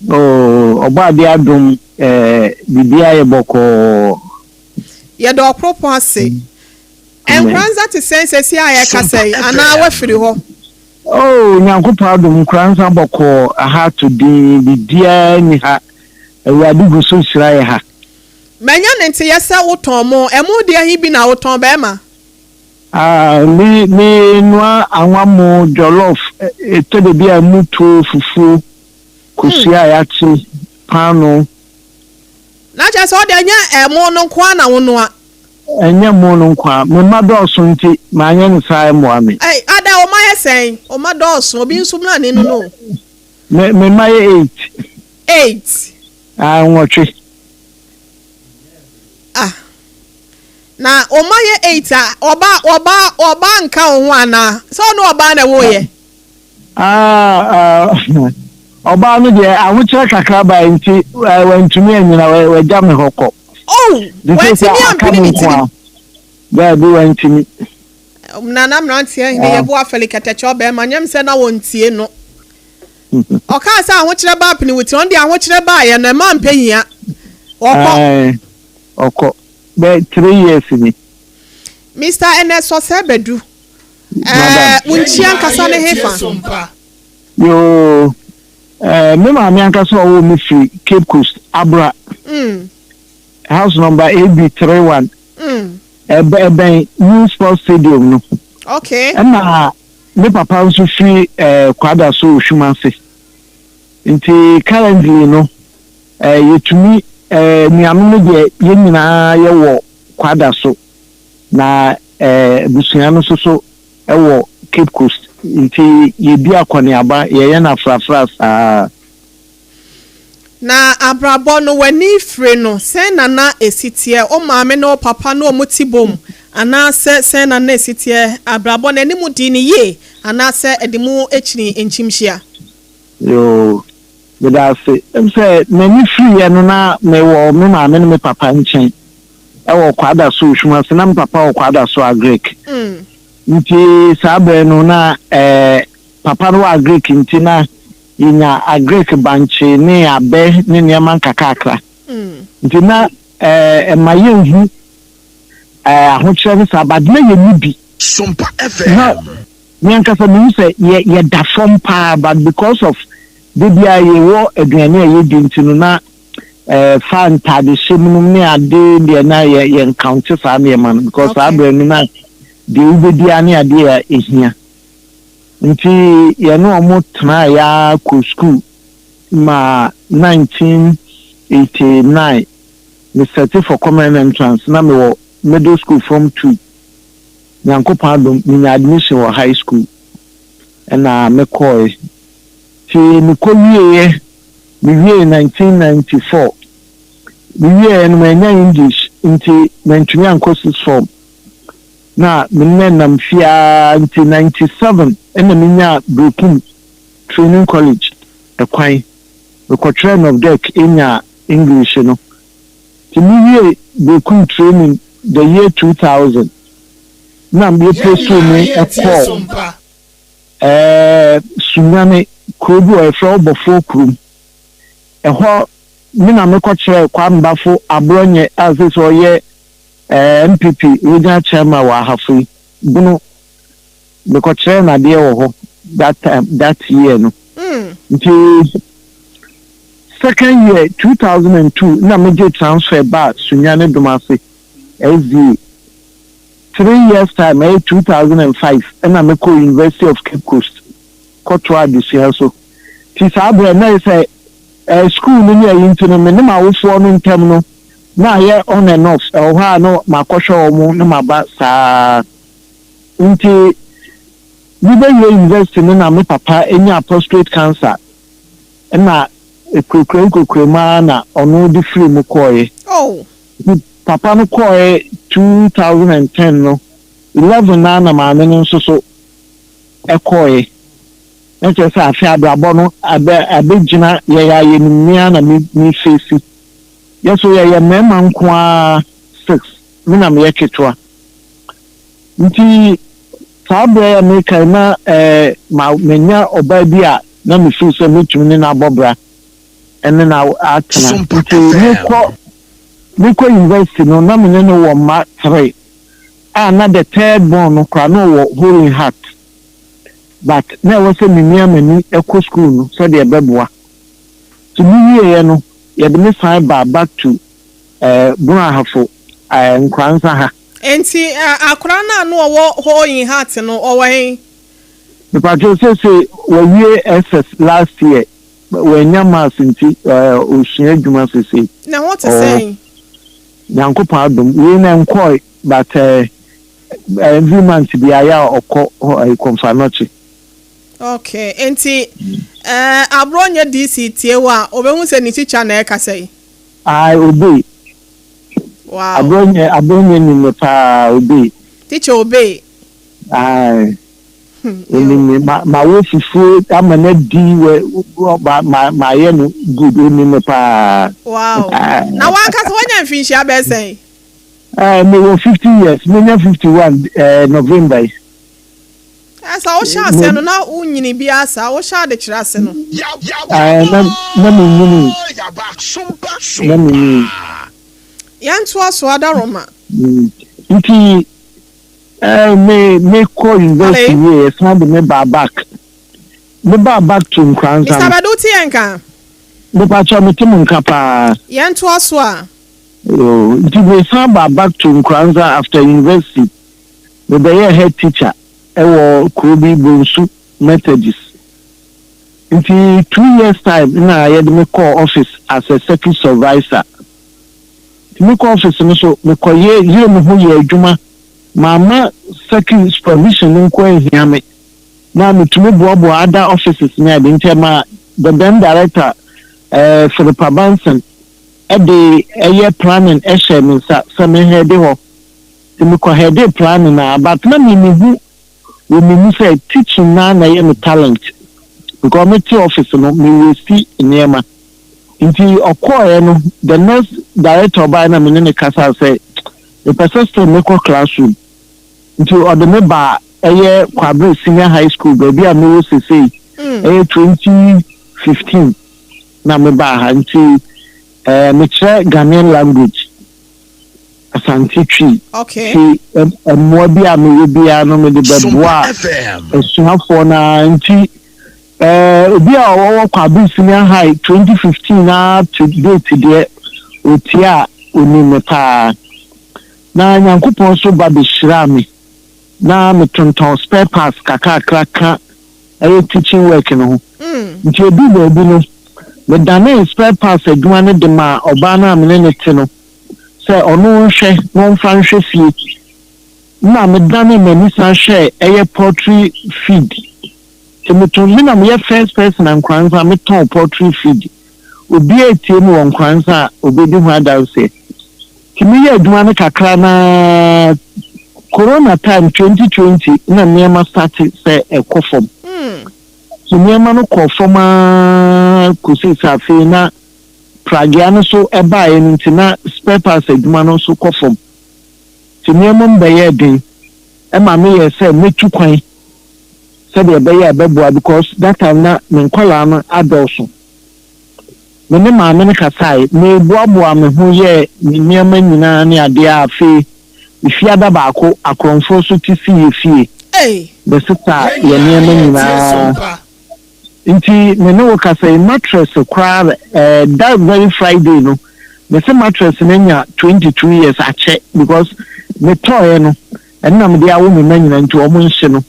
Speaker 5: Oh ɔbɔadeɛ adom eh biribiara yɛ bɔkɔɔ.
Speaker 1: Yɛda ɔkoropɔn ase.
Speaker 5: Amen.
Speaker 1: Nkoranza te sɛn sɛsi a yɛkasa yi anaa wafiri hɔ?
Speaker 5: Oh Nyankopɔn adom Nkoranza bɔkɔɔ aha ato din biribiara nni ha Awurade gu so hyira yɛ ha.
Speaker 1: Manya ne nteyɛ sɛ wotɔn mo. Ɛmo deɛ he bi na wotɔn bɛɛma?
Speaker 5: Ah me me noa anwa mo jollof ɛtɔ da bi a mutuo fufuo kosua a yakye paano.
Speaker 1: Na kyerɛ sɛ wode ɛnyɛ ɛmo no nko ara na wonoa?
Speaker 5: Ɛnyɛ mo no nko ara me mma dɔɔso nti manyɛ no saa ɛmmoa me.
Speaker 1: Ei ada wo mma yɛ sɛn? Wo mma dɔɔso obi nso mmra ne no no o.
Speaker 5: Me me mma yɛ eight.
Speaker 1: Eight.
Speaker 5: Ah nwɔtwe.
Speaker 1: Ah na wo mma yɛ eight a ɔba ɔba ɔba nka wo ho anaa? Sɛ ɔne ɔbaa na ɛwoo yɛ?
Speaker 5: Ah ah ɔbaa no deɛ ahokyerɛ kakra bae nti wantumi anyina wagya me hɔ kɔ.
Speaker 1: Oh
Speaker 5: Nti seesei
Speaker 1: wantumi
Speaker 5: aka
Speaker 1: ampene
Speaker 5: me
Speaker 1: ne
Speaker 5: nko
Speaker 1: tirim.
Speaker 5: ara. Daabi wantumi.
Speaker 1: Nana mmeranteɛ hene
Speaker 5: Ah.
Speaker 1: yɛboa afɛli kɛtɛkyɛ ɔbɛrima nyɛ me sɛ na wɔntie no. Ɔkaa sɛ ahokyerɛ ba apene wo ti, ɔno deɛ ahokyerɛ baeɛ no ɛma mpɛ hia. Ɔkɔ.
Speaker 5: Ae, ɔkɔ. Bɛ three years ni.
Speaker 1: Mister Ernest Osei Badu,
Speaker 5: Madam.
Speaker 1: Ɛɛ, wo nkyi ankasa ne hefa?
Speaker 5: Yoo, ɛɛ, me maame ankasa a ɔwoo me firi Cape Coast, Abra, house number AB 31, ɛbɛ, ɛbɛn New Sports Stadium no. Ɛna me papa nso firi ɛɛ, Kwadaso Oshumase. Nti currently no, ɛɛ, yɛtumi, ɛɛ, nuanom no deɛ yɛn nyinaa yɛwɔ Kwadaso. Na abusua no nso so wɔ Cape Coast nti yɛdi akɔneaba, yɛyɛ no afrafra saa.
Speaker 1: Na abrabɔ no w'ani firi no sɛn na na ɛsi teɛ? Wo maame ne wo papa ne wɔn te bom anaasɛ sɛn na na ɛsi teɛ? Abrabɔ no anim dii no yie anaasɛ ɛde mo kyini nkyimhyia?
Speaker 5: Yoo, meda ase. Ɛm sɛ m'ani firiiɛ no na mewɔ me maame ne me papa nkyɛn wɔ Kwadaso Osumanse. Na me papa wɔ Kwadaso Agric. Nti saa berɛ no na eh, papa no wɔ Agric nti na yɛnya Agric bankye ne abɛ ne nneɛma nkakrakra. Nti na eh, ɛma yɛnhu eh, ahokyerɛ no saa but na yɛnni bi.
Speaker 4: Sompa
Speaker 5: Na
Speaker 4: FM.
Speaker 5: Me ankasa mehu sɛ yɛ yɛda fam paa but because of da biara yɛwɔ aduane a yɛdi nti no na eh, fa ntaadehyɛ mu nom ne ade deɛ na yɛ yɛ nkaunte saa nneɛma no because saa berɛ no na deɛ wobɛdi ara ne adeɛ a ɛhia nti yɛne wɔn tenaeɛ ara kɔ school ma 1989 me sɛte for common entrance na mewɔ middle school form 2. Nyankopɔn adom menya admission wɔ high school ɛna me kɔɔe. Nti me kɔ wieɛ, me wiee 1994. Me wieɛ no mannya English nti mantumi ankɔ sixth form. Na me ne nam fie ara nti 97 ɛna me nyaa Berekum Training College ɛkwan. Me kɔtwerɛɛ Novdec nyaa English no. Nti me wiee Berekum training the year 2000 na me postuu me kɔɔ ɛɛ Sunyani kuro bi wɔ yɛfrɛ hɔ Bɔfoɔ kurom. Ɛhɔ me na me kɔ kyerɛɛ Kwame Bafo Aborɔnyɛ a seesei ɔyɛ ɛɛ NPP regional chairman wɔ Ahafo yi, Bono. Me kɔ kyerɛɛ no adeɛ wɔ hɔ that time that year no. Nti second year 2002 na me gye transfer baa Sunyani Domase SDA. 3 years time, ɛyɛ 2005, ɛna me kɔ University of Cape Coast kɔtoa adesua so. Nti saa berɛ na yɛ sɛ school no ne ayi nti no me ne m'awofoɔ no ntam no na ayɛ on and off. Ɛwɔ hɔ a no makɔhwɛ wɔn na maba saa. Nti mebɛwie university no na me papa nya prostate cancer ɛna ekurakura nkurakura mu ara na ɔno de firi mu kɔɔeɛ. Nti papa no kɔɔeɛ 2010 no, 11 na na maame no nso so ɛkɔɔeɛ. Na kyerɛ sɛ afe abrabɔ no abɛ abɛgyina yɛyɛ a yɛnim mmea na me me face. Yɛ so yɛyɛ mmarima nko ara six, me na meyɛ ketewa. Nti saa berɛ a meka yi na ɛɛ ma manya ɔbaa bi a na me feel sɛ metumi ne no abɔ bra ɛne no atena.
Speaker 4: Sompa
Speaker 5: Nti
Speaker 4: FM.
Speaker 5: mekɔ university no na me ne no wɔ mma three a na the third born no koraa na ɔwɔ hole in heart but na ɛwɔ sɛ memia m'ani kɔ school no sɛdeɛ ɛbɛboa. Nti mewieɛ no yɛde me san baa back to Bono Ahafo Nkoranza ha.
Speaker 1: Nti akwadaa no a na ɔwɔ hole in heart no ɔwɔ he?
Speaker 5: Mepatwo, seesei wawie SS last year, wanya maths nti osua adwuma seesei.
Speaker 1: Ne ho te sɛn?
Speaker 5: Nyankopɔn adom, wei na nkɔe but every month bi ayɛ a ɔkɔ hɔ Komfo Anokye.
Speaker 1: Okay, nti Aborɔ nyɛ DC tie wo a obehu sɛ ne teacher na ɛkasa yi.
Speaker 5: Aye, Obey. Aborɔ nyɛ nim me paa, Obey.
Speaker 1: Teacher Obey.
Speaker 5: Aye. Onim me, ma wo fufuo ama no adi wɔ ma ma yɛ no good, onim me paa.
Speaker 1: Wow. Na wankasa wanya mfinhyia bɛɛ sɛn?
Speaker 5: Mewɔ 50 years, menya 51 November yi.
Speaker 1: Ɛsɛ wohyɛ aseɛ no na wonyini bi asa wohyɛ ade kyerɛ ase no.
Speaker 5: Na menyini na menyini.
Speaker 1: Yɛntoa so, Adaroma.
Speaker 5: Nti Eh, me me kɔ university wie yɛsan de me baa back. Me baa back to Nkoranza
Speaker 1: Mr.
Speaker 5: no.
Speaker 1: Badu wote yɛn nka?
Speaker 5: Mepakyɛw mete mo nka paa.
Speaker 1: Yɛn toa so a.
Speaker 5: Yoo, nti me san baa back to Nkoranza after university. Me bɛyɛɛ head teacher ɛwɔ kuro bi Bonsu Methodist. Nti 2 years time na yɛde me kɔɔ office as a circuit supervisor. Nti me kɔ office no so me kɔ yɛ yere me ho yɛ adwuma. Mamma circuit supervision no nko anhia me. Na metumi boaboa other offices ne ade nti ɛma the then director Philippa Banson ɛde ɛyɛ planning ɛhyɛ me nsa sɛ me head hɔ. Nti mekɔ head planning a, but na me mehu wɔ me mu sɛ teaching na na ɛyɛ me talent because me te office no me waste nneɛma. Nti ɔkɔɔɛ no, the next director ɔbaa na me ne ne kasa sɛ mepɛ sɛ still mekɔ classroom, nti ɔde me ba ɛyɛ Kwabre Senior High School, baabi a mewɔ sesei. Ɛyɛ 2015 na mebaa ha, nti mekyerɛ Ghanaian language, Asante Twi. Nti mmoa bi a mewɔ biara no mede bɛboa asuafoɔ no ara. Nti obi a ɔwɔ Kwabre Senior High 2015 na to date deɛ, otie a onim me paa. Na Nyankopɔn so ba bɛhyiraa me na metontɔn spare parts kakrakra ka ɛyɛ teaching work no ho. Nti edu baabi no, medanee spare parts adwuma no de ma ɔbaa no a mene ne te no sɛ ɔno nhwɛ na ɔmfa nhwɛ fie, na medane m'ani san hwɛ ɛyɛ poultry feed. Nti meto me na meyɛ first person a Nkoranza metɔn poultry feed. Obiara etie me wɔ Nkoranza a obedi ho adanseɛ. Nti meyɛ adwuma no kakra na Corona time 2020 na nneɛma start sɛ ɛkɔ fam. Nti nneɛma no kɔ fam aa kɔsi sɛ afei na pragea no so ɛbaeɛ no, nti na spare parts adwuma no nso kɔ fam. Nti nneɛma mu bɛyɛɛ den ɛma meyɛ sɛ mɛtu kwan sɛdeɛ ɛbɛyɛ a ɛbɛboa, because that time na me nkɔlaa no adɔɔso. Me ne maame no kasae, meboaboa me ho yɛɛ me nneɛma nyinaa ne adeɛ a, afei efiada baako akorɔmfoɔ so te si yɛ fie bɛsesa yɛ nneɛma nyinaa. Nti me ne wo kasa yi, mattress koraa, that very Friday no, me sɛ mattress no anya 22 years akyɛ, because metɔɔɛ no ɛno na mede awo me mma nyinaa, nti wɔn nhye no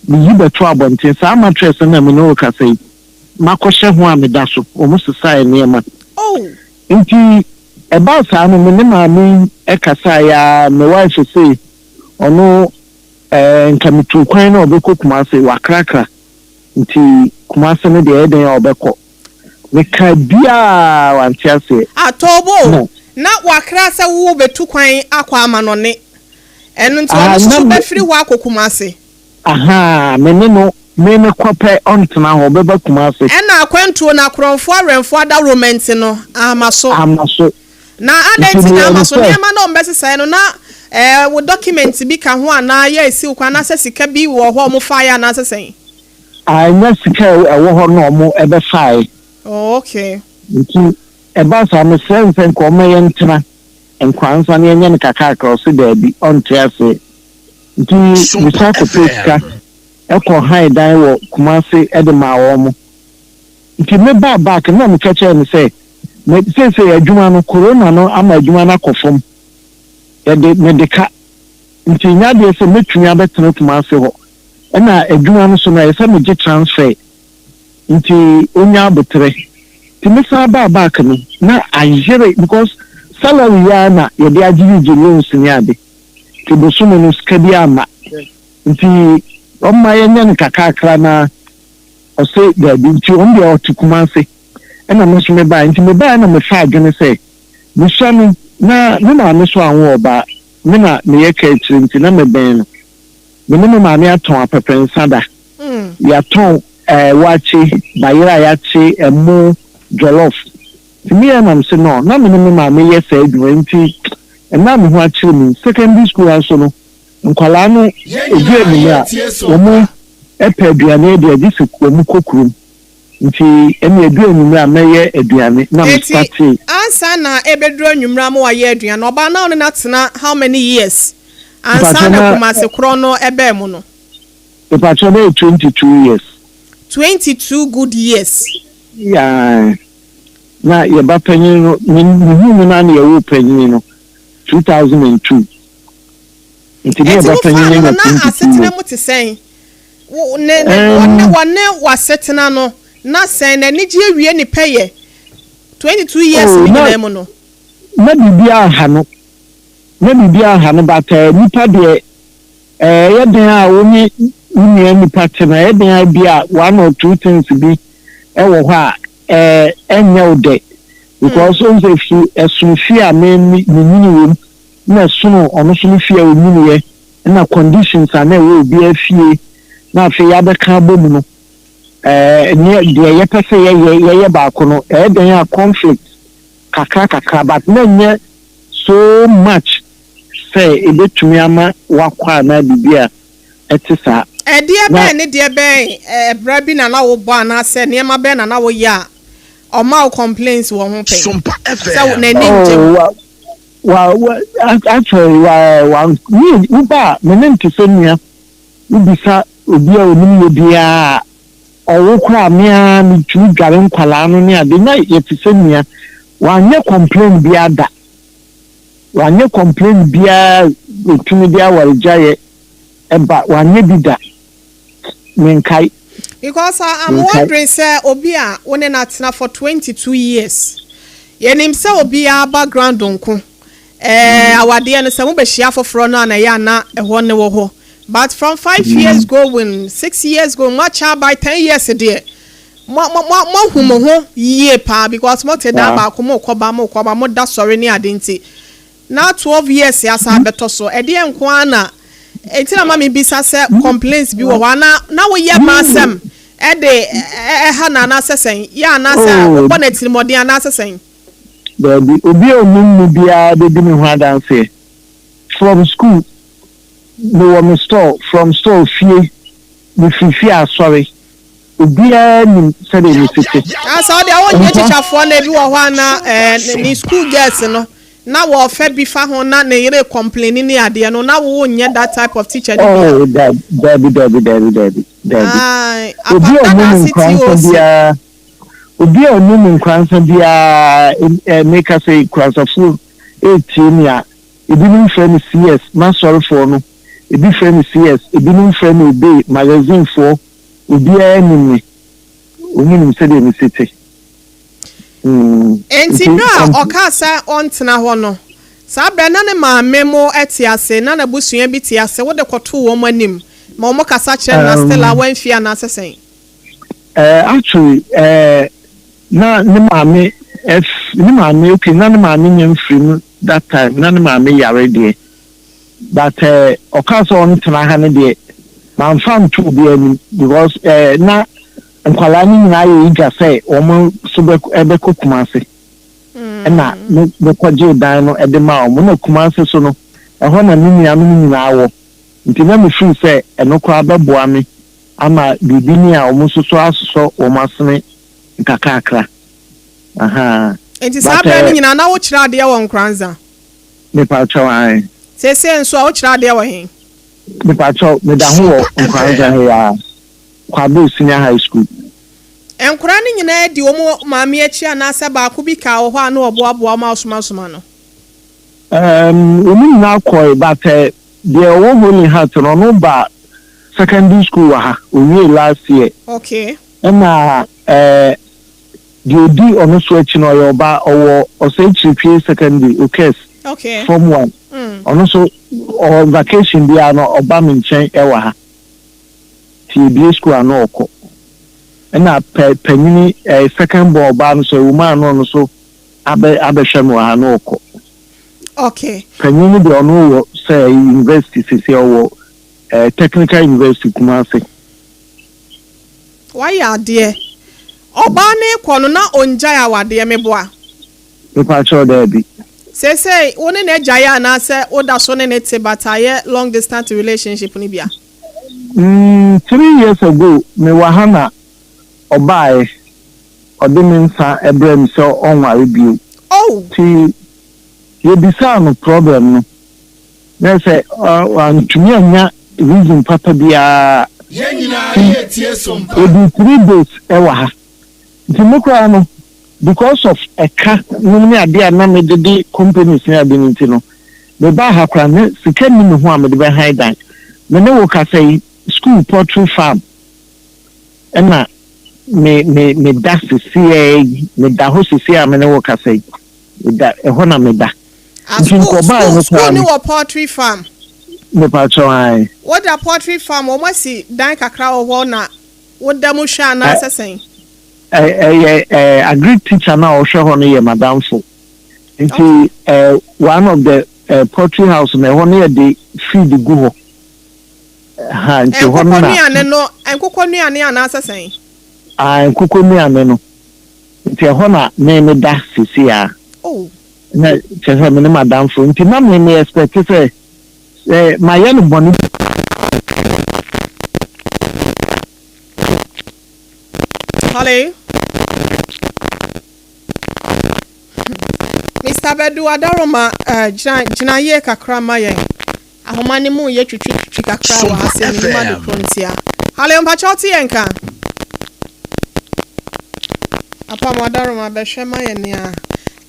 Speaker 5: meyi bɛto abɔnten. Saa mattress no na me ne wo kasa yi makɔhyɛ ho a meda so. Wɔn sesaeɛ nneɛma. Nti ɛbaa saa no, me ne maame ɛkasaeɛ a, me wife se ɔno nka metu kwan na ɔbɛkɔ Kumase wakrakra, nti Kumase no deɛ ɛyɛ den a ɔbɛkɔ. Meka biaa wante aseɛ.
Speaker 1: Atɔbo na wakra sɛ wo bɛtu kwan akɔ ama no ne ɛno nti ɔno nso so bɛfiri hɔ akɔ Kumase.
Speaker 5: Aha, me ne no me me kɔ pɛ, ɔntena hɔ, ɔbɛba Kumase.
Speaker 1: Ɛna akwantuo no akorɔmfoɔ awɛmfoɔ adaworoma no ama so.
Speaker 5: Ama so.
Speaker 1: Na adɛn nti na ama so? Nneɛma na ɔmbɛsesaeɛ no na wo document bi ka ho anaa yɛ esi wo kwan anaasɛ sika bi wɔ hɔ a ɔmo faeɛ anaasɛ sɛn?
Speaker 5: Ɛnyɛ sika a ɛwɔ hɔ na ɔmo ɛbɛfaeɛ.
Speaker 1: Oh, okay.
Speaker 5: Nti ɛba saa, mesrɛ nsɛ nka ɔmɛyɛ ntena Nkoranza no yɛnyɛ no kakrakra, ɔse daabi, ɔnte aseɛ. Nti mesan kɔpɛ sika ɛkɔ han dan wɔ Kumase ɛde maa wɔn mo. Nti mebaa back na meka kyerɛ no sɛ me seesei adwuma no, corona no ama adwuma no akɔ fam, yɛde mede ka, nti nyɛ adeɛ sɛ mɛtumi abɛtena Kumase hɔ, ɛna adwuma no so no ɛyɛ sɛ megye transfer, nti onya abotrɛ. Nti mesan baa back no na ayere, because salary yi ara na yɛde agyegyegye loans ne ade, nti bosome no sika bi ama, nti ɔmma yɛnyɛ no kakrakra na ɔse daabi. Nti ɔno deɛ ɔte Kumase ɛna me nso mebaeɛ. Nti mebaeɛ na mefa adwene sɛ mesua no na me maame so anwo ɔbaa, me na meyɛ ka akyire, nti na mebɛn no. Me ne me maame atɔn apɛpɛnsa da, yɛatɔn waakye, bayerɛ a yɛakye, ɛmo, jollof. Nti meyɛ nam se no na me ne me maame yɛ saa adwuma. Nti ɛna me ho akyerɛ me secondary school aso no, nkwalaa no edu anwummerɛ a wɔn ɛpɛ aduane adi agye sɛ wɔn kɔ kurom, nti ɛne edu anwummerɛ a mɛyɛ aduane na me
Speaker 1: Eti
Speaker 5: start.
Speaker 1: Ansa na ebeduru anwummerɛ ama wayɛ aduane, ɔbaa na ɔne no atena how many years? Ansa na Kumasi korɔ no ɛbɛɛ mu no.
Speaker 5: Mepakyɛw bɛyɛ 22 years.
Speaker 1: 22 good years.
Speaker 5: Yeah. Na yɛ ba panyin no, me mehu no na na yɛwoo panyin no 2002. Nti ne yɛ
Speaker 1: Enti
Speaker 5: ba
Speaker 1: wofaa
Speaker 5: panyin
Speaker 1: no
Speaker 5: no
Speaker 1: no
Speaker 5: anya
Speaker 1: na
Speaker 5: 22
Speaker 1: asetena
Speaker 5: years.
Speaker 1: mu te sɛn? Wo ne ne wɔne
Speaker 5: Um,
Speaker 1: wɔne w'asetena no na sɛn? N'anigye awie ne pɛyɛ 22 years
Speaker 5: oh,
Speaker 1: no
Speaker 5: na
Speaker 1: nyinaa mu no?
Speaker 5: na biribiara nha no. Na biribiara nha no but eh, nipa deɛ eh, ɛyɛ den a wo ne wo nua nipa te no, ɛyɛ den a bi a one or two things bi ɛwɔ hɔ a eh, ɛnyɛ wo dɛ because wohu sɛ fi ɛsono fie a me me menyini wɔ mu na ɛsono ɔno nso ne fie a ɔnyiniiɛ na conditions a na ɛwɔ obiara fie na afei yɛabɛka abɔ mu no eh, ne deɛ yɛpɛ sɛ yɛyɛ yɛyɛ baako no ɛyɛ den a conflict kakra kakra but na ɛnyɛ so much sɛ ɛbɛtumi ama wakɔ anaa biribi a ɛte saa.
Speaker 1: Ɛdeɛ
Speaker 5: Na
Speaker 1: bɛn ne deɛ bɛn ɛbra bi na na wobɔ anaasɛ nneɛma bɛn na na woyɛ a ɔma wo complaints wɔ ho pɛn
Speaker 4: Sompa
Speaker 1: sɛ
Speaker 4: FM.
Speaker 1: n'ani ngye
Speaker 5: oh,
Speaker 1: ho?
Speaker 5: wa wa wa actually wa wa me wo ba a me ne nte sɛ nua wobisa obi a onim yɛ biara a ɔwo koraa me ara metumi dware nkwalaa no ne ade na yɛte sɛ nua wanyɛ complain biara da wanyɛ complain biara otumi de awaregyaeɛ ɛba wanyɛ bi da menkae.
Speaker 1: Because I'm
Speaker 5: menkae.
Speaker 1: wondering sɛ obi a wo ne no atena for 22 years, yɛnim sɛ obiara background nko awadeɛ no sɛ mobɛhyia foforɔ no a na ɛyɛ ana ɛhɔ ne wɔ hɔ, but from 5 years going, 6 years going, moakyɛ by 10 years deɛ mo mo mo moahu mo ho yie paa because mote dan baako, mokɔ ba mokɔ ba, moda sɔre ne ade, nti na 12 years asa abɛtɔ so ɛdeɛ nko ara na eti na ma mi bisa sɛ complaints bi wɔ hɔ ana na woyɛ ma asɛm ɛde ɛha na anaasɛ sɛn yɛ anaasɛ
Speaker 5: Oh.
Speaker 1: wobɔ n'atirimɔden anaasɛ sɛn?
Speaker 5: Daabi, obi a onim me biara bɛdi me ho adanseɛ. From school, mewɔ me store, from store fie, mefiri fie asɔre. Obiara nim sɛdeɛ mesi te.
Speaker 1: Asa ɔde a wonyɛ tikyafoɔ na ebi wɔ hɔ ana ne school girls no na wɔɔfɛ bi fa ho na ne yere complain ne adeɛ no, na wo nyɛ that type of teacher ne bi a?
Speaker 5: Oh, daabi, daabi, daabi, daabi, daabi, daabi.
Speaker 1: Ayi
Speaker 5: Obi a onim
Speaker 1: apamdada
Speaker 5: Nkoransa
Speaker 1: CTOC.
Speaker 5: biara, obi a onim Nkoransa biara, meka sɛ Nkoransafoɔ etie mi a, ebinom frɛ no CS, m'asɔrefoɔ no, ebi frɛ no CS, ebinom frɛ no Obey, magazinefoɔ, obiara nim me. Wɔn nim sɛdeɛ mesi te.
Speaker 1: Nti
Speaker 5: Nti
Speaker 1: bere a ɔkaa sɛ ɔntena hɔ no, saa berɛ na ne maame mo te ase na n'abusua bi te ase, wode kɔtoo wɔn anim ma wɔn kasa kyerɛ no na still a wɔamfie anaasɛ sɛn?
Speaker 5: Actually, na ne maame ne maame, okay, na ne maame nya mfiri mu that time, na ne maame yare deɛ, but ɔkaa sɛ ɔntena ha no deɛ, mamfa nto obi anim because na nkwalaa no nyinaa yɛ eager sɛ wɔn nso bɛkɔ Kumase, ɛna me mekɔgyee dan no ɛde maa wɔn, na Kumase so no ɛhɔ na me nuanom nyinaa wɔ, nti na mefiri sɛ ɛno koraa bɛboa me ama biribi ni a wɔn nso so asosɔ wɔn asene nkakrakra aha.
Speaker 1: Nti saa
Speaker 5: But
Speaker 1: berɛ no nyinaa na wokyerɛ adeɛ wɔ Nkoranza?
Speaker 5: Mepakyɛw, ae.
Speaker 1: Seesei nso a wokyerɛ adeɛ wɔ he?
Speaker 5: Mepakyɛw, meda ho wɔ Nkoranza ha yi ara, Kwabere Senior High School.
Speaker 1: Nkwaraa no nyinaa di wɔn maame akyi anaasɛ baako bi kaa wɔ hɔ a na ɔboaboa wɔn a ɔsomasoma no?
Speaker 5: Wɔn nyinaa kɔe, but deɛ ɔwɔ Holy Heart no, ɔno ba secondary school wɔ ha, owie last year. Ɛna deɛ odi ɔno so akyi no, ɔyɛ ɔba, ɔwɔ Ɔsɛe Kyirikwie Secondary, Okes, form one. Ɔno nso ɔwɔ vacation biara no ɔba me nkyɛn ɛwɔ ha. Nti ebie school ano ɔkɔ. Ɛna pɛ panyini second born ɔbaa no so ɛwɔ mu a no ɔno nso abɛ abɛhwɛ me wɔ ha na ɔkɔ. Panyin no deɛ, ɔno wɔ sɛ university sisi, ɔwɔ Technical University Kumasi.
Speaker 1: Wayɛ adeɛ. Ɔbaa ne kɔ no na ongyae awadeɛ, meboa?
Speaker 5: Mepakyɛw, daabi.
Speaker 1: Seesei wo ne n'agyae anaasɛ woda so ne ne te but ayɛ long distance relationship no bia?
Speaker 5: 3 years ago mewɔ ha na ɔbaeɛ, ɔde me nsa brɛ me sɛ ɔnware bio.
Speaker 1: Oh.
Speaker 5: Nti yɛbisaa no problem no. Na sɛ wantumi annya reason papa biara nti ɔdii 3 days wɔ ha. Nti me koraa no, because of ɛka nom ne adeɛ a na mede de companies ne ade no nti no, mebaa ha koraa na sika nni me ho a mede bɛhan dan. Me ne wo kasa yi, school poultry farm ɛna me me meda sesiaa yi, meda hɔ sesiaa a me ne wo kasa yi, meda ɛhɔ na meda.
Speaker 1: Ah,
Speaker 5: Nti
Speaker 1: school,
Speaker 5: nkɔbaeɛ
Speaker 1: school,
Speaker 5: no
Speaker 1: school
Speaker 5: koraa
Speaker 1: ne
Speaker 5: no.
Speaker 1: wɔ poultry farm.
Speaker 5: Mepakyɛw ae.
Speaker 1: Woda poultry farm, wɔn asi dan kakra wɔ hɔ na woda mu hwɛ anaasɛ sɛn?
Speaker 5: Ɛyɛ agric teacher no a ɔhwɛ hɔ no yɛ m'adamfo. Nti one of the poultry house no, ɛhɔ no yɛde feed gu hɔ. Ha, nti hɔ no
Speaker 1: Nkokɔ
Speaker 5: na.
Speaker 1: nnuane no, nkokɔ nnuane anaasɛ sɛn?
Speaker 5: Ah, nkokɔ nnuane no. Nti ɛhɔ na me meda seesei ara.
Speaker 1: Oh.
Speaker 5: Na kyerɛ sɛ me ne m'adamfo. Nti na me me expect sɛ sɛ mayɛ no bɔne bi.
Speaker 1: Hello. Mr. Badu Adaroma, gyina gyina yie kakra ma yɛn. Ahoma no mu yɛ twitwi twitwi kakra wɔ ha sɛ menim ade koro ntia. Hello, mpakyɛ wote yɛn ka? Apam Adaroma bɛhwɛ ma yɛn nea.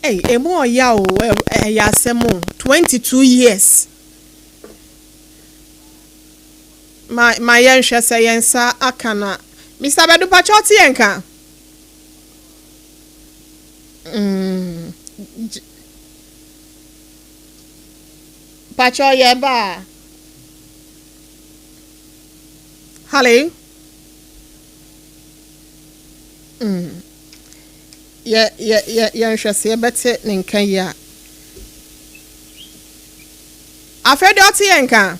Speaker 1: Ei, emu ɔya o, ɛyɛ asɛm o. 22 years. Ma yɛnhwɛ sɛ yɛn nsa aka no a. Mr. Badu, mpakyɛ wote yɛn ka? Mpakyɛ yɛ ba a. Hello. Yɛnhwɛ sɛ yɛbɛte ne nka yi a. Afei deɛ ɔte yɛn nka.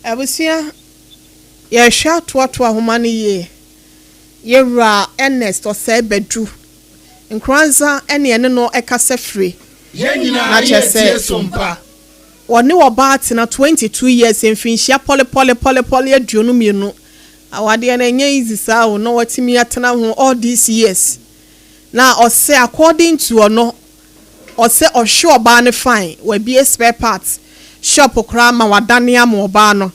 Speaker 1: Abusua, yɛhwɛ atoatoa ahoma no yie. Yɛwura Ernest Ɔsɛe Badu Nkoranza ne ɛne no kasa firi. Na kyerɛ sɛ wɔne ɔbaa tena 22 years, mfinhyia pɔlepɔlepɔlepɔle 22. Awadeɛ no ɛnyɛ easy saa o, na watumi atena ho all these years. Na ɔsɛ according to ɔno, ɔsɛ ɔhwɛ ɔbaa no fine, wabie spare parts shop koraa ma wadane ama ɔbaa no.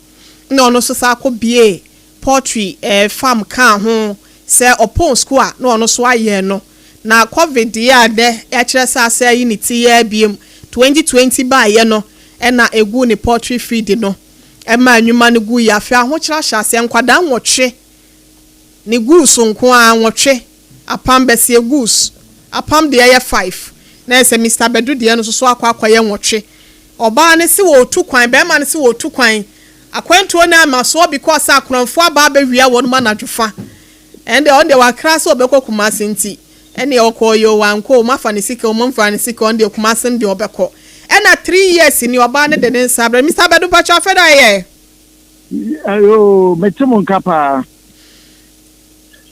Speaker 1: Na ɔno nso saa akɔ bie poultry farm kaa ho sɛ ɔpɔn school a na ɔno nso ayɛ no. Na COVID yi a dɛ ɛkyerɛ sɛ asɛ ayi ne ti yɛ abiem 2020 baayɛ no, ɛna egu ne poultry feed no ɛma nnwuma no gu yi. Afei ahokyerɛ ahyɛ aseɛ, nkwadaa 8 ne goose nko ara, 8 apam bɛseɛ goose apam deɛ yɛ five, na ɛsɛ Mr. Badu deɛ no nso so akɔ akɔyɛ 8. Ɔbaa no si wɔretu kwan, bɛrima no si wɔretu kwan, akwantuo no ama soɔ because akorɔmfoɔ aba abɛwia wɔn mu anadwofa. Ɛn deɛ ɔno deɛ wakra sɛ ɔbɛkɔ Kumase, nti ɛneɛ ɔkɔɔ yɛ o, wankɔ o, mafa ne sika o, mamfa ne sika, ɔno deɛ Kumase no deɛ ɔbɛkɔ. Ɛna 3 years ni ɔbaa no de ne nsa abrɛ. Mr. Badu, mpakyɛ afɛ dɛ ayɛ.
Speaker 5: Ayo, mete mo nka paa.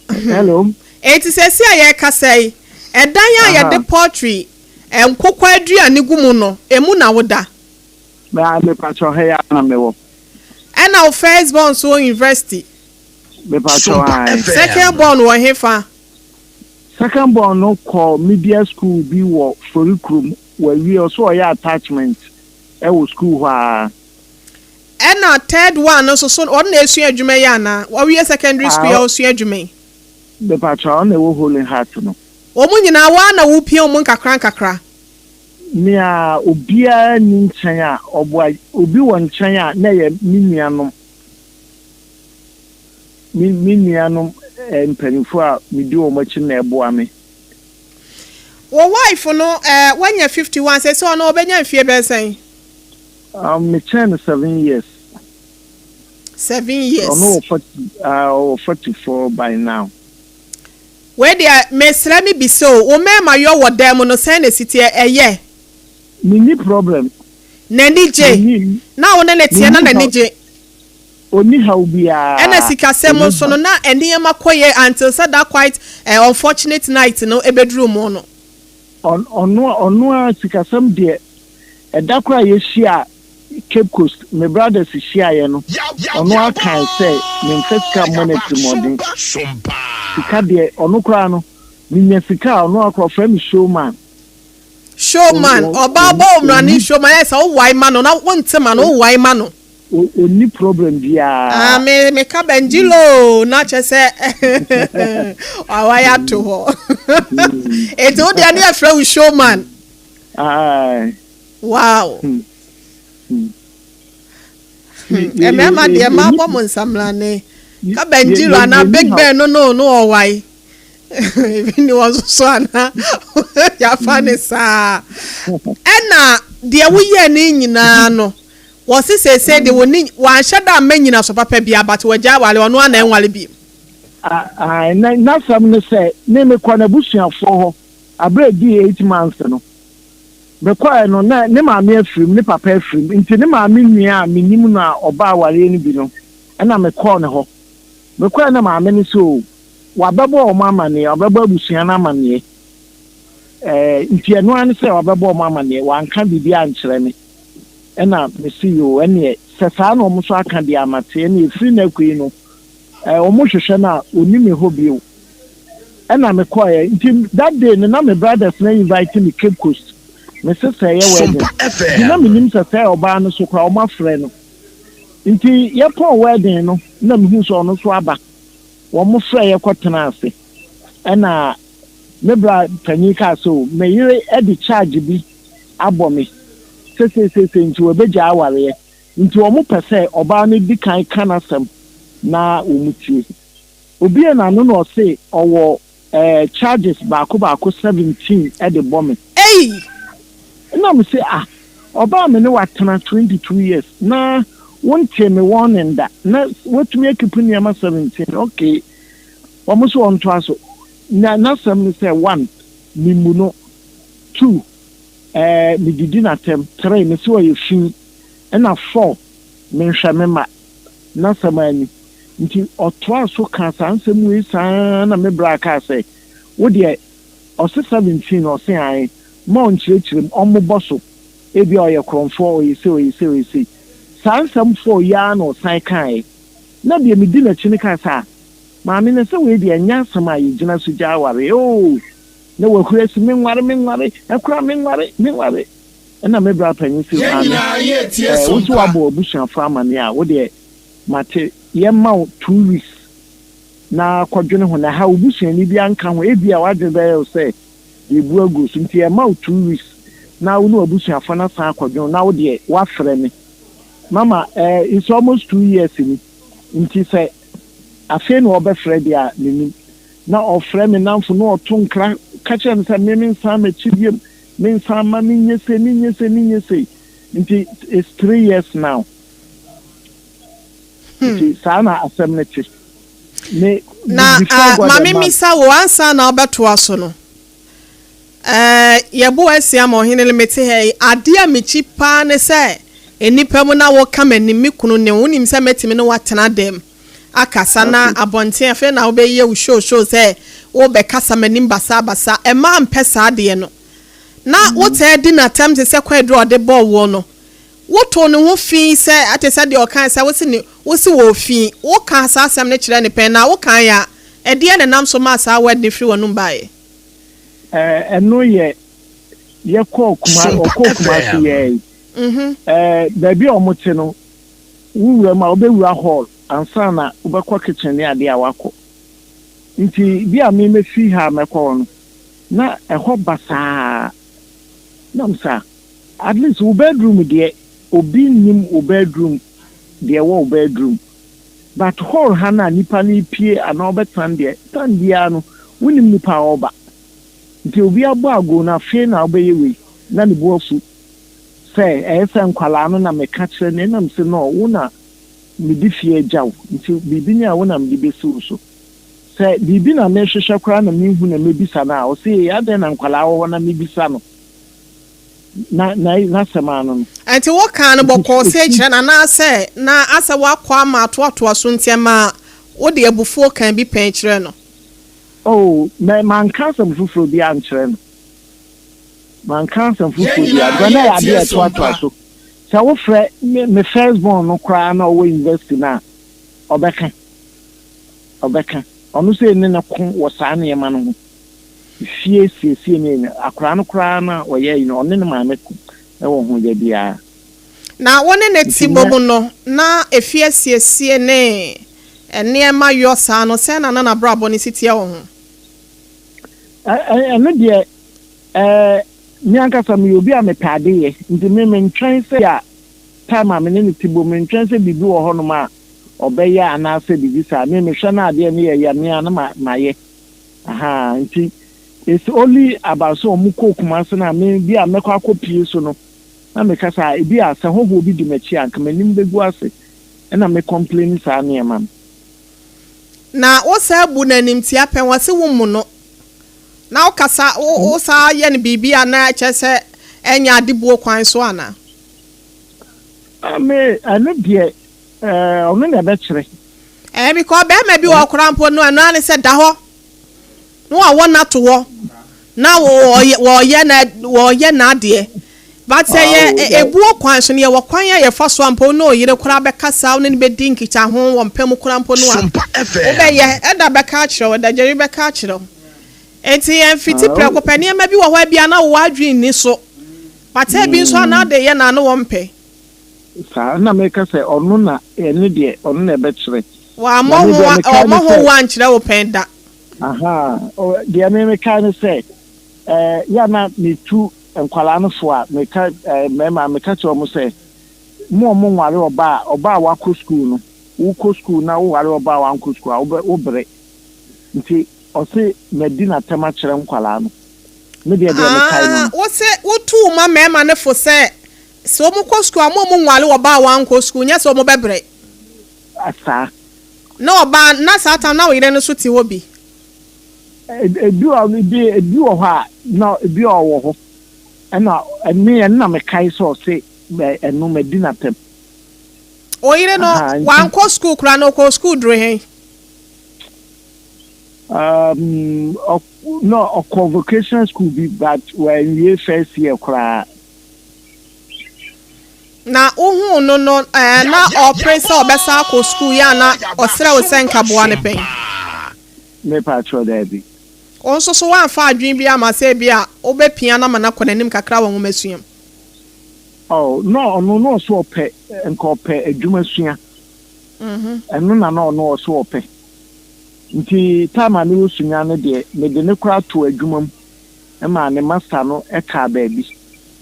Speaker 5: Hello.
Speaker 1: Eti sɛ si a yɛrekasa yi, ɛdan a yɛde poultry nkokɔ aduane gu mu no, emu na woda?
Speaker 5: Na mepakyɛ ha yi na mewɔ.
Speaker 1: Ɛna wo first born so wɔ university?
Speaker 5: Mepakyɛ ae.
Speaker 1: Second born wɔ hefa?
Speaker 5: Second born no kɔ media school bi wɔ Forikurom. Wawie, ɔso ɔyɛ attachment ɛwɔ school hɔ a.
Speaker 1: Ɛna third one no nso so, ɔno na esua adwuma yi anaa wɔwie secondary school yɛ ɔsua adwuma yi?
Speaker 5: Mepakyɛ, ɔno na ɛwɔ Holy Heart no.
Speaker 1: Wɔn nyinaa wɔn na wopia wɔn nkakra nkakra?
Speaker 5: Nea obiara ni nkyɛn a ɔboa, obi wɔ nkyɛn a na ɛyɛ me nuanom, me nuanom mpanimfoɔ a medi wɔn akyi na ɛboa me.
Speaker 1: Wɔ wife no, wanya 51 sɛ ɔno ɔbɛnya mfie bɛn sɛn?
Speaker 5: Mekyɛn no 7 years.
Speaker 1: 7 years.
Speaker 5: Ɔno wɔ 40, ɔwɔ 44 by now.
Speaker 1: Wei deɛ mesrɛ me bisa o, wo mmarima yɔ wɔ dan mu no, sɛn na esi teɛ, ɛyɛ?
Speaker 5: Menni problem.
Speaker 1: N'ani gye?
Speaker 5: Menni.
Speaker 1: Na wo ne ne teɛ na
Speaker 5: Menni
Speaker 1: n'ani
Speaker 5: haw.
Speaker 1: gye?
Speaker 5: Onni haw biara.
Speaker 1: Ɛna sikasɛm
Speaker 5: Onni
Speaker 1: nso no
Speaker 5: haw.
Speaker 1: na nneɛma kɔ yɛ until sɛ that quite unfortunate night no ebeduru mu no?
Speaker 5: Ɔno a sikasɛm deɛ, ɛda koro a yɛhyia Cape Coast, me brothers hyiaeɛ no, ɔno akae sɛ memfa sika mmɔ no atirimuɔden. Sika deɛ, ɔno koraa no. Menya sika a, ɔno ara koraa ɔfrɛ me showman.
Speaker 1: Showman, ɔbaa bɔ wo mmara ne showman ayɛ sɛ wowae ma no na wonte ma no, wowae ma no.
Speaker 5: Ɔnni problem biara.
Speaker 1: Ah, me meka Benjilo o, na kyerɛ sɛ wawae ato hɔ. Enti wo deɛ ne yɛfrɛ wo showman.
Speaker 5: Aye.
Speaker 1: Wow. Mmarima deɛ mmaa bɔ mo nsamrane. Ka Benjilo anaa Big Ben no no no ɔwae. Ebi ni wɔn nso so ana yɛafa ne saa. Ɛna deɛ woyɛɛ ne nyinaa no, wɔse seesei de wɔni wɔanhyɛ da amma nyinaso papa biara but wɔagya awale ɔno ara na ɛnwale bio.
Speaker 5: Ae, na n'asɛm ne sɛ, me mekɔ n'abusuafoɔ hɔ aberɛ a ɛdii 8 months no. Mekɔɛ no, na ne maame afirim, ne papa afirim, nti ne maame nua a menim no a ɔbaa awareɛ no bi no, ɛna mekɔɔ ne hɔ. Mekɔɛ na maame no sɛ o, wabɛbɔ wɔn amaneɛ, wabɛbɔ abusua no amaneɛ. Nti ɛno ara ne sɛ wabɛbɔ wɔn amaneɛ, wanka biribi ankyerɛ me. Ɛna mese yoo, ɛneɛ sɛ saa na wɔn nso aka deɛ a mate, ɛneɛ ɛfiri nnɛ kɔ yi no, wɔn hwehwɛ no a, ɔnni me hɔ bio. Ɛna mekɔɛ, nti that day no na me brothers no invite me Cape Coast, me sister ɛyɛ wedding, nti na menim sɛ sɛ ɔbaa no so koraa wɔn afrɛ no. Nti yɛpɔn wedding no na mehu sɛ ɔno nso aba, wɔn frɛ yɛ kɔtena ase. Ɛna me bra panyin kaa sɛ o, me yere de charge bi abɔ me sɛ seisei nti wɔbɛgyae awareɛ. Nti wɔn pɛ sɛ ɔbaa no di kan ka n'asɛm na wɔn tie. Obiee n'ano na ɔse ɔwɔ charges baako baako 17 de bɔ me.
Speaker 1: Ei!
Speaker 5: Ɛna me se ah, ɔbaa me ne wo atena 22 years na wontee me warning da na woatumi akeep nneɛma 17, okay. Wɔn so ɔntoa so. Na n'asɛm ne sɛ one, memmu no, two, medidi n'atɛm, three, mese ɔyɛ fi, ɛna four, menhwɛ me mma. N'asɛm ara ni. Nti ɔtoaa so kaa saa nsɛm wei saa ara na me bra kaa sɛ, wo deɛ ɔse 17 ɔse ae, ma ɔnkyerɛkyerɛ mu, ɔmmobɔ so, ebia ɔyɛ korɔmfoɔ, ɔyɛ sei, ɔyɛ sei, ɔyɛ sei. Saa nsɛm four yi ara na ɔsan kaeɛ. Na deɛ medi n'akyi no kaa sɛ, ah, maame na sɛ wei deɛ ɛnyɛ asɛm a yɛgyina so gya awareɛ oo. Na wahuri asi, menware, menware, ɛkoraa menware, menware. Ɛna me bra panyin se, maame, wo se woabɔ w'abusuafoɔ amaneɛ a, wo deɛ mate, yɛmma wo 2 weeks na kɔdwene ho, na ha wo busuani biara nka ho, ebia w'adwene bɛyɛ wo sɛ yɛbu agu wo so, nti yɛma wo 2 weeks na wo ne w'abusuafoɔ no asan akɔdwene ho, na wo deɛ woafrɛ me. Mama, it's almost 2 years ni, nti sɛ afei na ɔbɛfrɛ deɛ a, mennim. Na ɔfrɛ me nnamfo na ɔto nkra ka kyerɛ me sɛ me mensan m'akyi biom, mensan mma, menyɛ sei, menyɛ sei, menyɛ sei. Nti it's 3 years now. Nti saa na asɛm no te. Me
Speaker 1: Na
Speaker 5: before God
Speaker 1: ma
Speaker 5: and
Speaker 1: me
Speaker 5: man.
Speaker 1: misa wo ansa na wobɛtoa so no. Yɛbo asia ma ɔhene no mete ha yi. Adeɛ a mekyi paa ne sɛ nnipa mu na woka m'anim, me kunu ne wo. Wonim sɛ mɛtumi ne wo atena dɛm akasa na abɔnten afei na wobɛyɛ wo show show sɛ wobɛkasa m'anim basabasa. Mmaa mpɛ saa adeɛ no. Na wotaa di n'atɛm te sɛ kwaaduro a ɔde bɔɔ woɔ no. Wotoo ne ho fi sɛ te sɛ deɛ ɔkae sɛ wose ne wose wɔ fi. Wokaa saa asɛm no kyerɛɛ no pɛn na wokae a, ɛdeɛn na ɛnam so maa saa word no firi w'anom baeɛ?
Speaker 5: Ɛno yɛ yɛkɔɔ Kuma ɔkɔɔ Kumasi yɛɛ yi. Baabi a wɔte no, wo wura mu a wobɛwura hall ansa na wobɛkɔ kitchen ne adeɛ a wakɔ. Nti bi a me mɛfiri ha a mɛkɔ hɔ no, na ɛhɔ basaa. Na me sɛ at least wo bedroom deɛ, obi nnim wo bedroom deɛ ɛwɔ wo bedroom. But hall ha no a nipa no repie anaa ɔbɛtena no deɛ, time biara no, wonim nipa a ɔreba. Nti obi abɔ ago no afei na wobɛyɛ wei na ne bo afu sɛ ɛyɛ sɛ nkwalaa no na meka kyerɛ no ɛna mese no wo na mede fie agya wo nti biribi ni a wo na mede bɛsi wo so. Sɛ biribi na mehwehwɛ koraa na menhu na mebisa no a, ɔse ee adɛn na nkwalaa wɔ hɔ na mebisa no na na n'asɛm ano no.
Speaker 1: Nti wokaa no bɔkɔɔ sɛ kyerɛ no anaasɛ na asɛ woakɔ ama atoatoa so nti ɛma wode abufuo kaa bi pɛn kyerɛ no?
Speaker 5: Oh, mɛ manka asɛm foforɔ bi ankyerɛ no. Manka asɛm foforɔ bi a, because na ɛyɛ adeɛ a ɛtoatoa so. Sɛ wofrɛ me me first born no koraa na ɔwɔ university no a, ɔbɛka. Ɔbɛka. Ɔno sɛ ne no ko wɔ saa nneɛma no ho. Fie siesie ne nyina, akwadaa no koraa no a ɔyɛ ayi no, ɔne ne maame ko wɔ ho da biara.
Speaker 1: Na wo ne no
Speaker 5: Nti
Speaker 1: te
Speaker 5: nyɛ.
Speaker 1: bom no, na efie asiesie ne nneɛma yɔ saa no, sɛn na na n'abrabɔ no si teɛ wɔ ho?
Speaker 5: Ɛ, ɛ, ɛno deɛ, ɛ, me ankasa meyɛ obi a mepɛ adeyɛ, nti me mentwɛn sɛ a time a me ne no te bom, mentwɛn sɛ biribi wɔ hɔnom a ɔbɛyɛ anaasɛ biribi saa. Me mehwɛ na adeɛ no yɛ ya me a na ma, mayɛ. Ahaa, nti it's only about sɛ wɔn kɔɔ Kumasi no a me bi a mɛkɔ akɔ pie so no na meka sɛ ah ebi a sɛ hɔhoɔ bi di m'akyi a nka m'anim bɛgu ase ɛna me complain saa nneɛma no.
Speaker 1: Na wo saa bu no animtia pɛn, wɔse wo mmu no, na wo kasa, wo saa yɛ no biribi a na ɛkyerɛ sɛ ɛnyɛ adebuo kwan so anaa?
Speaker 5: Ah, me, ɛno deɛ, eh, ɔno na ɛbɛkyerɛ.
Speaker 1: Ɛɛ because bɛɛma bi wɔ hɔ koraa mpo no ɛno ara ne sɛ da hɔ na wawɔ no ato hɔ na wɔyɛ wɔyɛ na wɔyɛ n'adeɛ but sɛ yɛ ebuo kwan so no yɛwɔ kwan a yɛfa so a mpo ne oyere koraa bɛkasa wo ne no bɛdi nkitaho wɔ mpa mu koraa mpo no a wobɛyɛ ɛda bɛka akyerɛ wo ɛda Jerry bɛka akyerɛ wo nti yɛn fiti prɛko pɛ nneɛma bi wɔ hɔ a ebia na wo adwene nni so but ebi nso a na ade yɛ na ano wɔmpɛ.
Speaker 5: Saa na meka sɛ ɔno na ɛno deɛ ɔno na ɛbɛkyerɛ.
Speaker 1: Wammɔ
Speaker 5: Na me
Speaker 1: ho
Speaker 5: deɛ mekae
Speaker 1: wammɔ
Speaker 5: ne
Speaker 1: ho
Speaker 5: sɛ.
Speaker 1: wo ankyerɛ wo pɛn da.
Speaker 5: Ahaa, deɛ me mekae ne sɛ, ɛɛ yɛ a na metu nkwadaa no fo a, meka ɛɛ mmarima meka kyerɛ wɔn sɛ, mo a monware ɔbaa a, ɔbaa a wakɔ sukuu no, wokɔ sukuu na woware ɔbaa a wankɔ sukuu a, wobɛ wobrɛ. Nti ɔse madi n'atɛm akyerɛ nkwadaa no. Me deɛ deɛ mekae no
Speaker 1: Ah,
Speaker 5: no.
Speaker 1: wose wotuu ma mmarima no fo sɛ Sɛ wɔn kɔ sukuu a, mo a mo nware ɔbaa a wankɔ sukuu, nyɛ sɛ wɔn bɛ brɛ.
Speaker 5: Saa.
Speaker 1: Na ɔbaa, na saa tam na wo yere no nso te hɔ bi.
Speaker 5: Ebi wɔ, ebi, ebi wɔ hɔ a, na ebi a ɔwɔ hɔ, ɛna ɛne, ɛno na mekae sɛ ɔse ɛno madi no atɛm.
Speaker 1: Wo yere no,
Speaker 5: Ahaa, nti.
Speaker 1: wankɔ sukuu koraa, na ɔkɔɔ sukuu duru he?
Speaker 5: Um, ɔ, na ɔkɔ vocational school bi, but wanwie first year koraa.
Speaker 1: Na wohuu no no, ɛɛ, na ɔrepere sɛ ɔbɛsan akɔ sukuu yɛ a na ɔsrɛ wo sɛ nka boa no pɛn?
Speaker 5: Mepakyɛw, daabi.
Speaker 1: Wo nso so woamfa adwene bi amma sɛ ebia wobɛpia no ama no akɔ n'anim kakra wɔ nwomasua mu?
Speaker 5: Oh, na ɔno na ɔse ɔpɛ, nka ɔpɛ adwuma sua. Ɛno na na ɔno ɔse ɔpɛ. Nti time a mewɔ Sunya no deɛ, mede no koraa too adwuma mu. maa ne master no kaa baabi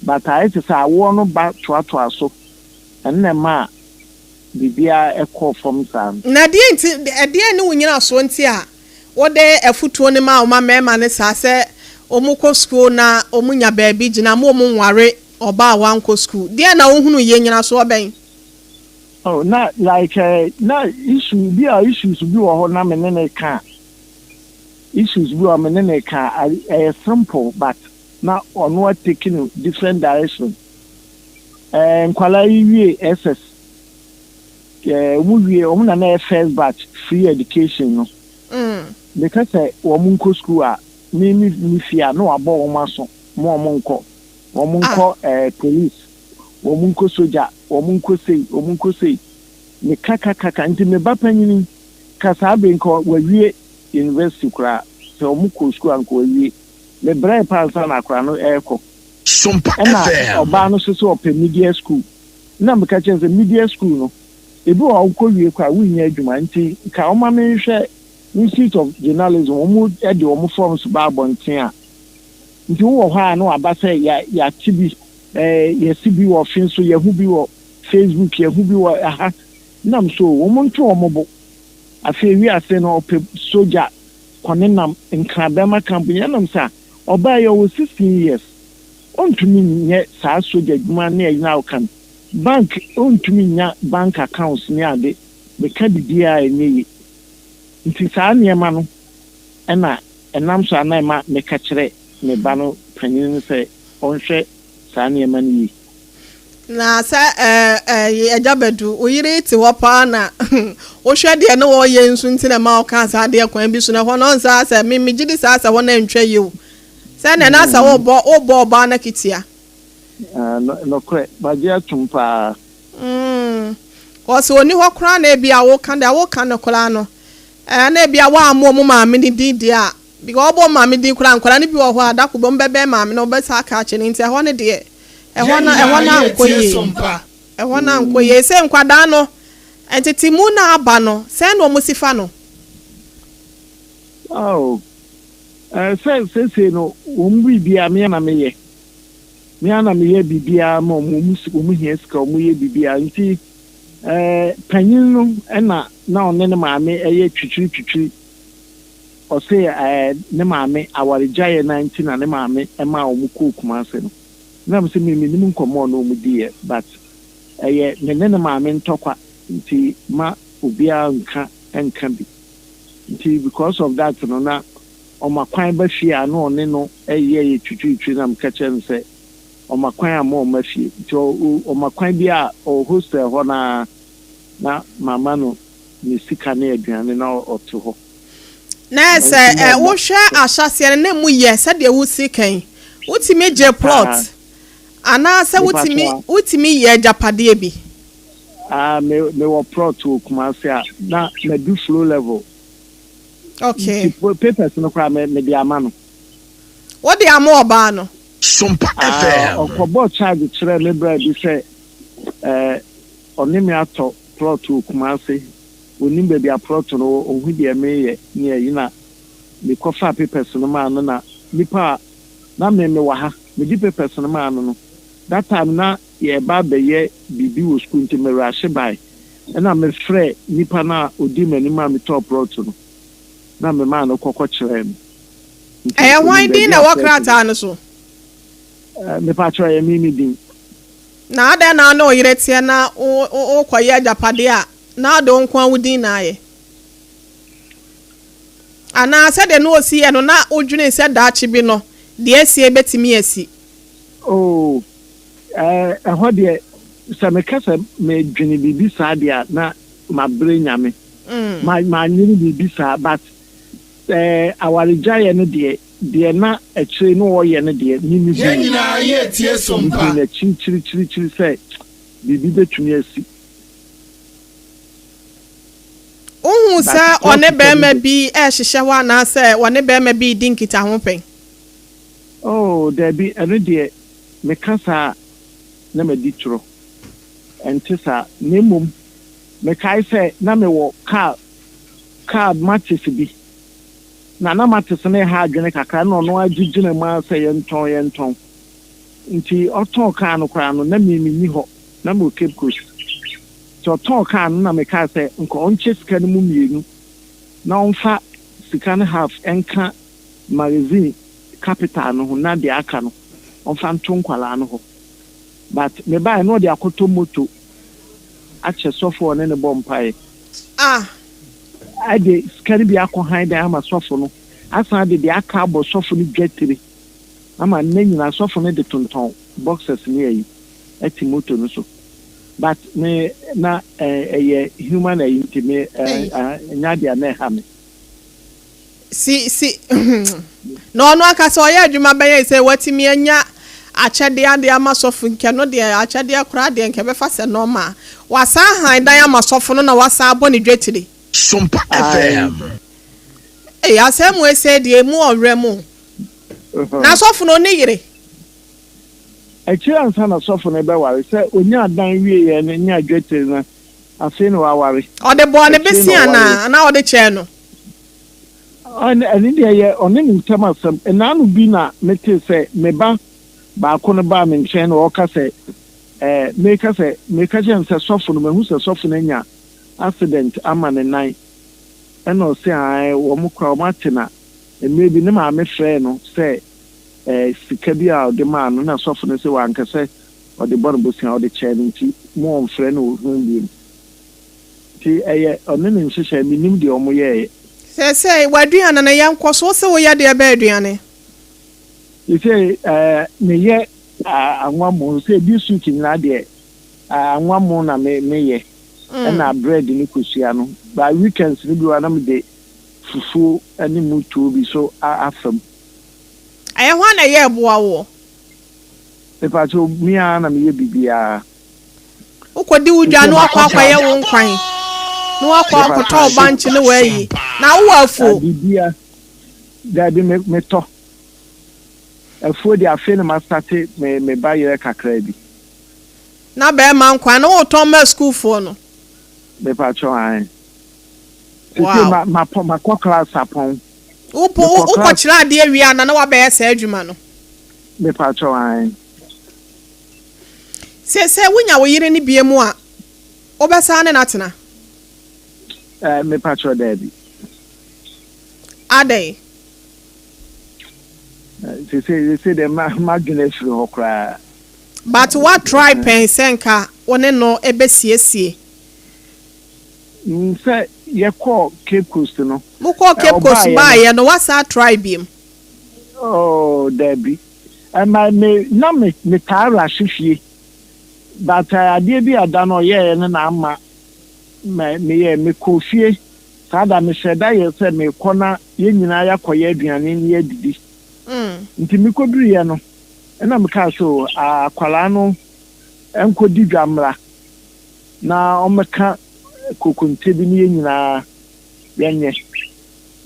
Speaker 5: but ayɛ te sɛ awoɔ no ba toatoa so ɛno na ɛmaa biribiara kɔɔ fam saa no.
Speaker 1: Na ɛdeɛn nti, ɛdeɛn ne wo nyinasoɔ nti a wode afutuo no ma wo mma mmarima no saa sɛ wɔkɔ sukuu na wɔnya baabi gyina ma wɔnware ɔbaa a wankɔ sukuu? Deɛn na wohunuiɛ, nyinasoɔ bɛn?
Speaker 5: Oh, na like eh, na issue bi a issues bi wɔ hɔ na me ne no ka a, Issues bi wɔ hɔ a me ne no reka a, ɛyɛ simple but na ɔno a take no different direction. Eh, nkwadaa yi wie SS, eh, wɔn wie, wɔn na na ɛyɛ first batch free education no. Meka sɛ wɔn nkɔ school a, me me me fie a na wabɔ wɔn aso, mo wɔn nkɔ, wɔn nkɔ eh, police, wɔn nkɔ soja, wɔn nkɔ sei, wɔn nkɔ sei. Meka ka ka ka, nti me ba panyin ka saa bere nka wawie University koraa sɛ ɔmo kɔɔ sukuu a nka wawie. Me brɛɛ paa ansa na akora no ɛɛkɔ.
Speaker 4: Sompa
Speaker 5: Ɛna
Speaker 4: FM.
Speaker 5: ɔbaa no nso sɛ ɔpɛ media school. Ɛna meka kyerɛ no sɛ media school no ebi wɔ hɔ a wokɔ wie koraa a wonnya adwuma nti nka ɔma me nhwɛ Institute of Journalism ɔmo de ɔmo forms ba abɔnten a nti wowɔ hɔ a na waba sɛ ya yɛate bi ɛɛ yɛse bi wɔ fe so yɛahu bi wɔ Facebook yɛahu bi wɔ aha nam so wɔn nto wɔn bo. Afei wiase no ɔpɛ sogya kɔnenam nkrabɛma camp nyɛ nam sa ɔbaa yi ɔwɔ 16 years ɔntumi nyɛ saa sogya adwuma ne ayi no a woka no bank ɔntumi nnya bank accounts ne ade meka bibiaa ɛnyɛ ye nti saa nneɛma no ɛna ɛnam so a na ɛma meka kyerɛ me ba no panyin no sɛ ɔnhwɛ saa nneɛma no yie.
Speaker 1: Na sɛ ɛɛ Agya Badu, wo yere te hɔ paa na wohwɛ deɛ ne wɔyɛ nso nti na ɛma ɔka saa adeɛ kwan bi so na ɛhɔ no ɔnsa sɛ me megye di saa sɛ hɔ no antwa yie o. Sɛ na ɛna sɛ wobɔ wobɔ ɔbaa no akitia.
Speaker 5: Nokorɛ, magye atom paa.
Speaker 1: Mm, cause ɔni hɔ koraa na ebia woka deɛ woka no koraa no, ɛɛ na ebia woammɔ ɔmo maame no din deɛ a. Because ɔbɔ maame din koraa nkwadaa no bi wɔ hɔ a da koro bi wɔbɛbɛn maame no wɔbɛsan aka akyerɛ no nti ɛhɔ no deɛ ɛhɔ no ɛhɔ no ankɔ yie ɛhɔ no ankɔ yie sɛ nkwadaa no ntetemu no aba no sɛn na wɔn si fa no.
Speaker 5: Oh, eh, sɛ seesei no wɔn mu biribiara me ara na meyɛ me ara na meyɛ biribiara ma wɔn wɔn hia sika wɔn yɛ biribiara nti eh, panyin no ɛna na ɔne ne maame ɛyɛ twitwiri twitwiri. Ɔse ɛɛ ne maame awaregyaeɛ no ara nti na ne maame maa wɔn kɔɔ Kumasi no. Na mese me mennim nkɔmmɔ a ɔne wɔn diiɛ but ɛyɛ me ne ne maame ntɔkwa nti ma obiara nka nka bi. Nti because of that no na ɔma kwan ba fie a na ɔne no yɛ yɛ twitwiritwiri na meka kyerɛ no sɛ ɔma kwan a ma ɔmma fie. Nti ɔma kwan biara a ɔwɔ hostel hɔ no ara na mama no ne sika ne aduane na ɔte hɔ.
Speaker 1: Na sɛ ɛ wohwɛ ahyɛaseɛ no na emu yɛ sɛdeɛ wosi kan wotumi gye plot anaasɛ wotumi wotumi yɛ agyapadeɛ bi.
Speaker 5: Ah me mewɔ plot wɔ Kumasi a na madu flow level.
Speaker 1: Okay.
Speaker 5: Nti papers no koraa me mede ama no.
Speaker 1: Wode ama ɔbaa no?
Speaker 4: Sompa
Speaker 5: Ah
Speaker 4: FM.
Speaker 5: ɔkɔbɔɔ charge kyerɛɛ me bra bi sɛ ɛɛ ɔne me atɔ plot wɔ Kumasi Ɔnnim baabi a plot no wɔ, ɔnhu deɛ mereyɛ ne ayi na mekɔfaa papers no maa no na nipa a na me mewɔ ha, mede papers no maa no no, that time na yɛreba abɛyɛ biribi wɔ sukuu nti me rushe bae ɛna mefrɛɛ nipa no a ɔdii m'anim a metɔɔ plot no na memaa no kɔkɔ kyerɛɛ no nti
Speaker 1: Ɛyɛ
Speaker 5: ɔnim
Speaker 1: hwan din
Speaker 5: baabi
Speaker 1: na
Speaker 5: a
Speaker 1: ɛwɔ
Speaker 5: plot no.
Speaker 1: krataa no so?
Speaker 5: Eh, mepakyɛw ɛyɛ me me din.
Speaker 1: Na adɛn na wo ne wo yere teɛ na worekɔyɛ agyapadeɛ a na wode wo nko ara wo din na ayɛ? Anaa sɛdeɛ na ɔsi yɛ no, na wodwene sɛ daakye bi no, deɛ asie bɛtumi asi?
Speaker 5: Oh, ɛhɔ deɛ, sɛ meka sɛ medwene biribi saa deɛ a, na mabrɛ Nyame. Ma, mannwene biribi saa, but eh, awaregyaeɛ no deɛ, deɛ na akyire no ɔreyɛ no deɛ, me
Speaker 4: Yɛn
Speaker 5: mehui.
Speaker 4: nyinaa yɛretie som
Speaker 5: Mehui
Speaker 4: pa.
Speaker 5: no akyirikyirikyirikyiri sɛ biribi bɛtumi asi.
Speaker 1: Wohuu
Speaker 5: But
Speaker 1: sɛ ɔne
Speaker 5: plot sɛm
Speaker 1: barima
Speaker 5: de.
Speaker 1: bi rehyehyɛ hɔ anaasɛ ɔne barima bi redi nkitaho pɛn?
Speaker 5: Oh, dabi, ɛno deɛ, meka saa a, na madi torɔ. Ɛnte saa. Na mmom, mekae sɛ na mewɔ kaa, kaa matches bi, na na matches no reha adwene kakra, ɛnna ɔno ara gye gyina mu ara sɛ yɛntɔn, yɛntɔn. Nti ɔtɔn kaa no koraa no, na me menni hɔ, na mewɔ Cape Coast. Nti ɔtɔn kaa no na mekaa sɛ nka ɔnkyɛ sika no mu mmienu na ɔmfa sika no half nka magazine capital no ho na deɛ aka no ɔmfa nto nkwadaa no hɔ. But mebaeɛ na ɔde akɔtɔ moto akyɛ sɔfo a ɔne no bɔ mpaeɛ.
Speaker 1: Ah!
Speaker 5: Ɛde sika no bi akɔ han dan ama sɔfo no, asan de deɛ aka abɔ sɔfo no dwatire ama nnɛ nyinaa sɔfo no de tontɔn boxers ne ayi te moto no so. But me na ɛyɛ human ayi nti me ɛnyɛ adeɛ a na ɛha me.
Speaker 1: Si si na ɔno ankasa ɔyɛ adwuma bɛyɛ sɛ watumi anya akyɛdeɛ adeɛ ama sɔfo nkɛ no deɛ akyɛdeɛ koraa deɛ nkɛ bɛfa sɛ normal wasan han dan ama sɔfo no na wasan abɔ ne dwetire.
Speaker 4: Sompa FM.
Speaker 1: Ei asɛm wei sɛɛ deɛ emu ɔwerɛ mu na sɔfo no ɔni yere.
Speaker 5: Akyiri ansa na sɔfo no rebɛware, sɛ onyaa dan wieeɛ no nyaa dwetire no, afei na waware.
Speaker 1: Ɔde bɔɔ ne
Speaker 5: Akyire
Speaker 1: bese
Speaker 5: na ɔwareɛ.
Speaker 1: anaa? Anaa ɔde kyɛɛ no?
Speaker 5: Ɛno ɛno deɛ ɛyɛ ɔne ne ntam asɛm. Nnaano bi na metee sɛ me ba baako no baa me nkyɛn na ɔreka sɛ, ɛɛ, mereka sɛ, mereka kyerɛ no sɛ sɔfo no, mahu sɛ sɔfo no anya accident ama ne nan. Ɛna ɔse ae, wɔn koraa wɔate na mmerɛ bi ne maame frɛɛ no sɛ eh, sika bi a ɔde maa no na sɔfo no se wanka sɛ ɔde bɔ no bosea, ɔde kyɛɛ no nti mo ɔmfrɛ no ho biom. Nti ɛyɛ ɔne ne nhyehyɛe, mennim deɛ ɔmo yɛɛeɛ.
Speaker 1: Seesei w'aduane no yɛnkɔ so, wose woyɛ deɛ bɛn aduane?
Speaker 5: Seesei eh, meyɛ anwa mo, sɛ this week nyinaa deɛ anwa mo na me meyɛ, ɛna bread ne kosua no, but weekends no bi wɔ hɔ a na mede fufuo ne mutuo bi so afa mu.
Speaker 1: Ɛyɛ hwan na ɛyɛ ɛboa woɔ?
Speaker 5: Mepakyɛw, me ara na meyɛ biribiara.
Speaker 1: Wokɔdi wo dwa na woakɔ akɔyɛ wo nkwan na woakɔ akɔtɔ wo bankye ne w'ayi. Na wowɔ afuo?
Speaker 5: Biribiara. Daabi, me metɔ. Afuo deɛ afei na mastate me me ba yerɛ kakraa bi.
Speaker 1: Na bɛɛma nkwan no wotɔn ma sukuufoɔ no?
Speaker 5: Mepakyɛw ae. Seesei
Speaker 1: Wow.
Speaker 5: ma mapɔn makɔ class apɔn.
Speaker 1: Wopo
Speaker 5: Mekɔ
Speaker 1: wokɔ
Speaker 5: class.
Speaker 1: kyerɛ adeɛ wie a na na wabɛyɛ saa adwuma no?
Speaker 5: Mepakyɛw ae.
Speaker 1: Seesei wonya wo yere no bie mu a wobɛsan ne no atena?
Speaker 5: Eh, mepakyɛw daabi.
Speaker 1: Adɛn?
Speaker 5: Seesei seesei deɛ ma m'adwene afiri hɔ koraa.
Speaker 1: But woa try pɛn sɛ nka wo ne no bɛsiesie?
Speaker 5: Mm, sɛ yɛkɔɔ Cape Coast no,
Speaker 1: Mokɔɔ Cape Coast
Speaker 5: ɔbaeɛ no.
Speaker 1: baeɛ no woasan try biom?
Speaker 5: Oh, daabi. Ɛma me na me metaa rush fie but adeɛ bi a da no ɔyɛeɛ no na ama me meyɛɛ mekɔɔ fie saa da mehyɛɛ da yɛɛ sɛ merekɔ na yɛn nyinaa yɛakɔyɛ aduane na yɛadidi. Nti mekɔduruiɛ no ɛna mekaa sɛ oh akwadaa no nkɔdi dwa mmra na ɔmmɛka kokonte bi na yɛn nyinaa yɛnyɛ.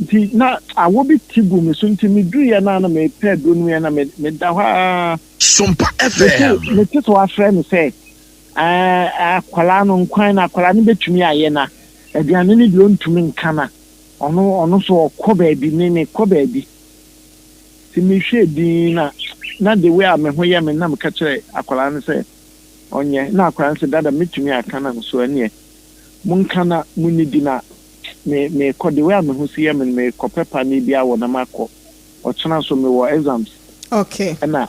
Speaker 5: Nti na awɔ bi te gu me so nti meduruiɛ no a na mepɛ aduro no yɛ na meda hɔ ara.
Speaker 4: Sompa
Speaker 5: Mete
Speaker 4: FM.
Speaker 5: mete sɛ wafrɛ me sɛ ɛɛ akwadaa no nkwan no akwadaa no bɛtumi ayɛ na aduane no deɛ ɔntumi nka na ɔno ɔno nso ɔkɔ baabi me mekɔ baabi. Nti mehwɛɛ dinn na na the way a me ho yɛ me na meka kyerɛ akwadaa no sɛ ɔnyɛ na akwadaa no sɛ dada mɛtumi aka na so ɛneɛ monka na monnidi na me mekɔ the way a me ho si yɛ me no mekɔpɛ paneɛ bi awɔ na makɔ ɔkyena nso mewɔ exams
Speaker 1: Okay.
Speaker 5: ɛna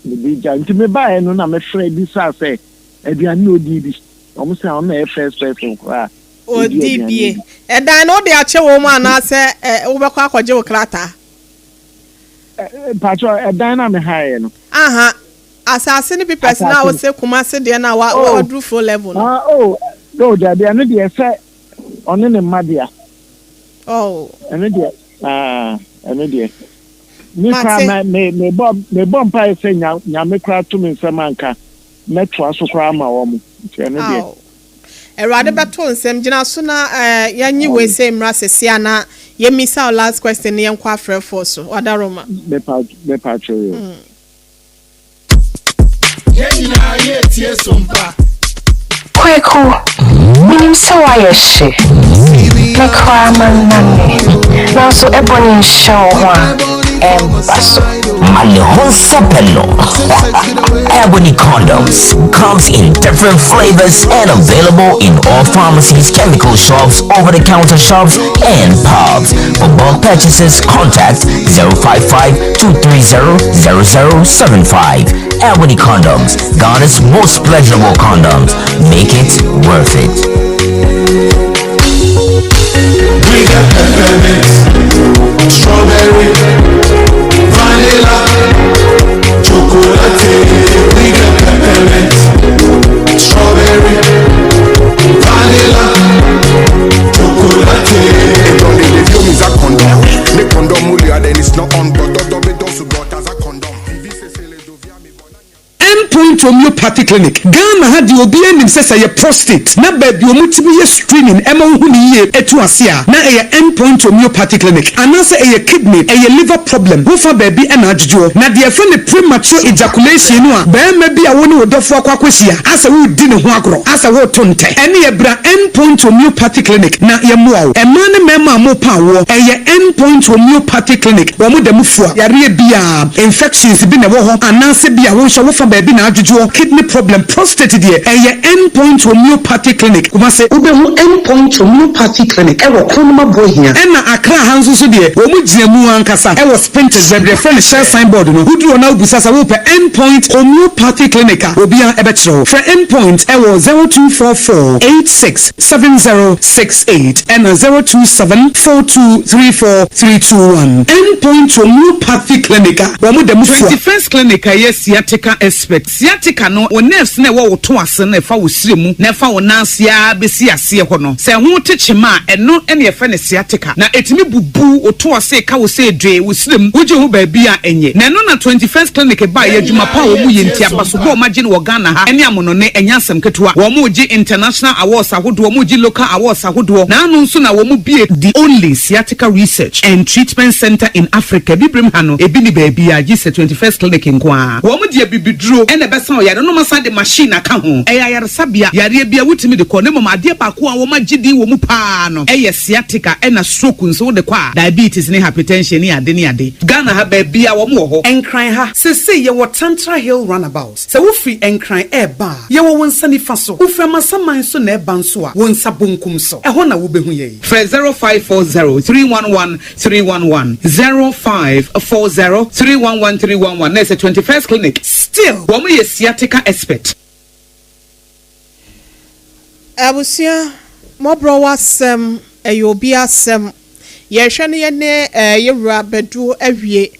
Speaker 5: mede gya nti mebaeɛ no na mefrɛ bisaa sɛ aduane na ɔdii bi wɔn sɛ ɔno na ɛyɛ first person koraa a ɔdi
Speaker 1: Ɔdi
Speaker 5: aduane
Speaker 1: bie.
Speaker 5: bi.
Speaker 1: Ɛdan no wode akyɛ wɔn mu anaasɛ ɛ wobɛkɔ akɔgye wo krataa?
Speaker 5: Mpakyɛ ɛdan no a mehaeɛ no.
Speaker 1: Aha. Asase ne papers no a
Speaker 5: Asase no.
Speaker 1: wose Kumasi deɛ no a wa
Speaker 5: Oh.
Speaker 1: waduru full level no.
Speaker 5: Ah, oh, oh, dabi, ɛno deɛ sɛ ɔne ne mma dea.
Speaker 1: Oh.
Speaker 5: Ɛno deɛ, ah, ɛno deɛ. Me koraa
Speaker 1: Mate.
Speaker 5: ma me mebɔ mebɔ mpaeɛ sɛ nya nyame koraa to me nsam anka mɛtoa so koraa ama wɔn. Nti ɛno deɛ.
Speaker 1: Aw. Awurade bɛto nsɛm gyina so na eh, yɛnye wei sɛ mmra sese a na yɛmmisa wo last question na yɛnkɔ afrɛfoɔ so. Wadaroma.
Speaker 5: Mepa mepa kyɛw yo.
Speaker 4: Yɛn nyinaa yɛretie Sompa.
Speaker 6: Kweku, menim sɛ woayɛ hye. Me koraa mannane. Nanso ɛbɔne nhyɛ wo ho a, ɛmba so.
Speaker 7: Malehon Ebony condoms comes in different flavors and available in all pharmacies, chemical shops, over-the-counter shops, and pubs. For bulk purchases, contact 055-230-0075. Ebony condoms, Ghana's most pleasurable condoms. Make it worth it.
Speaker 4: We got peppermint, strawberry, vanilla, chocolate. We got peppermint, strawberry, vanilla, chocolate.
Speaker 8: Condom. Ne condom then it's not on, but condom.
Speaker 9: Endpoint Homeopathy Clinic, Ghana ha deɛ obiara nim sɛ sɛ ɛyɛ prostate na baabi a wɔtumi yɛ screening ɛma wohu no yie ɛtu ase a, na ɛyɛ Endpoint Homeopathy Clinic. Anaasɛ ɛyɛ kidney, ɛyɛ liver problem, wofa baabi ɛna adwodwoɔ. Na deɛ yɛfrɛ no premature ejaculation no a, barima bi a wo ne wo dɔfoɔ akɔ akɔhyia, asɛ woredi ne ho agorɔ, asɛ woreto ntɛ, ɛneɛ bra Endpoint Homeopathy Clinic na yɛmmoa wo. Mmaa ne mmarima a morepa awoɔ, ɛyɛ Endpoint Homeopathy Clinic, wɔn da mu fua yareɛ biara, infections bi na ɛwɔ hɔ anaasɛ bi a wo nso wofa baabi na adwodwoɔ, kidney problem, prostate deɛ, ɛyɛ Endpoint Homeopathy Clinic, Kumasi. Wobɛhu Endpoint Homeopathy Clinic ɛwɔ Kronoma Buohia. Ɛna Accra ha nso so deɛ, wɔn gyina mu ankasa ɛwɔ Spintex, baabi a yɛfrɛ no Shell signboard no. Woduru hɔ na wobisa sɛ wopɛ Endpoint Homeopathy Clinic a, obiara ɛbɛkyerɛ wo. Frɛ Endpoint ɛwɔ 0244 86 7068 ɛna 027 4234 321. Endpoint Homeopathy Clinic a wɔn da mu fua.
Speaker 10: 21st Clinic a ɛyɛ sciatica expert. Sciatica.
Speaker 9: Sciatica no, wo nerves no a ɛwɔ wo to ase no a ɛfa wo srɛ mu na ɛfa wo nan ase ara bɛsi aseɛ hɔ no, sɛ ɛho te kyema a, ɛno na yɛfrɛ no sciatica. Na ɛtumi bubu wo to ase ka wo sɛ dwee wo srɛ mu, wogye ho baabi a ɛnyɛ. Na ɛno na 21st Clinic baeɛ, adwuma pa a wɔn yɛ nti, abasobɔ a wɔagye no wɔ Ghana ha ne amonone, ɛnyɛ asɛm ketewa. Wɔregye international awards ahodoɔ, wɔregye local awards ahodoɔ, na ano nso na wɔbue the only sciatica research and treatment centre in Africa, Abibirem ha no, ebi nni baabiara gye sɛ 21st Clinic nko ara. Wɔn de abibiduro na ɛbɛsa ɔyare no, na wɔasan de machine aka ho. Ɛyɛ ayaresabea, yareɛ biara wotumi de kɔ, na mmom adeɛ baako a wɔagye din wɔ mu pa ara no yɛ sciatica ɛna stroke nso wode kɔ a, diabetes ne hypertension ne ade ne ade. Ghana ha baabiara wɔn wɔ hɔ. Nkran ha, seesei yɛwɔ Tantra Hill Runabout. Sɛ wofiri Nkran reba a, yɛwɔ wo nsa nifa so. Wofiri Amasaman nso na ɛreba nso a, wo nsa bonkum so. Ɛhɔ na wobɛhu yɛn. Frɛ 0540 311 311, 0540 311 311 na ɛsɛ 21st Clinic. Still, wɔn yɛ sciatica expert.
Speaker 1: Abusua, mmɔborɔ w'asɛm, ɛyɛ obi asɛm. Yɛhwɛ no yɛne yɛwura Badu awie.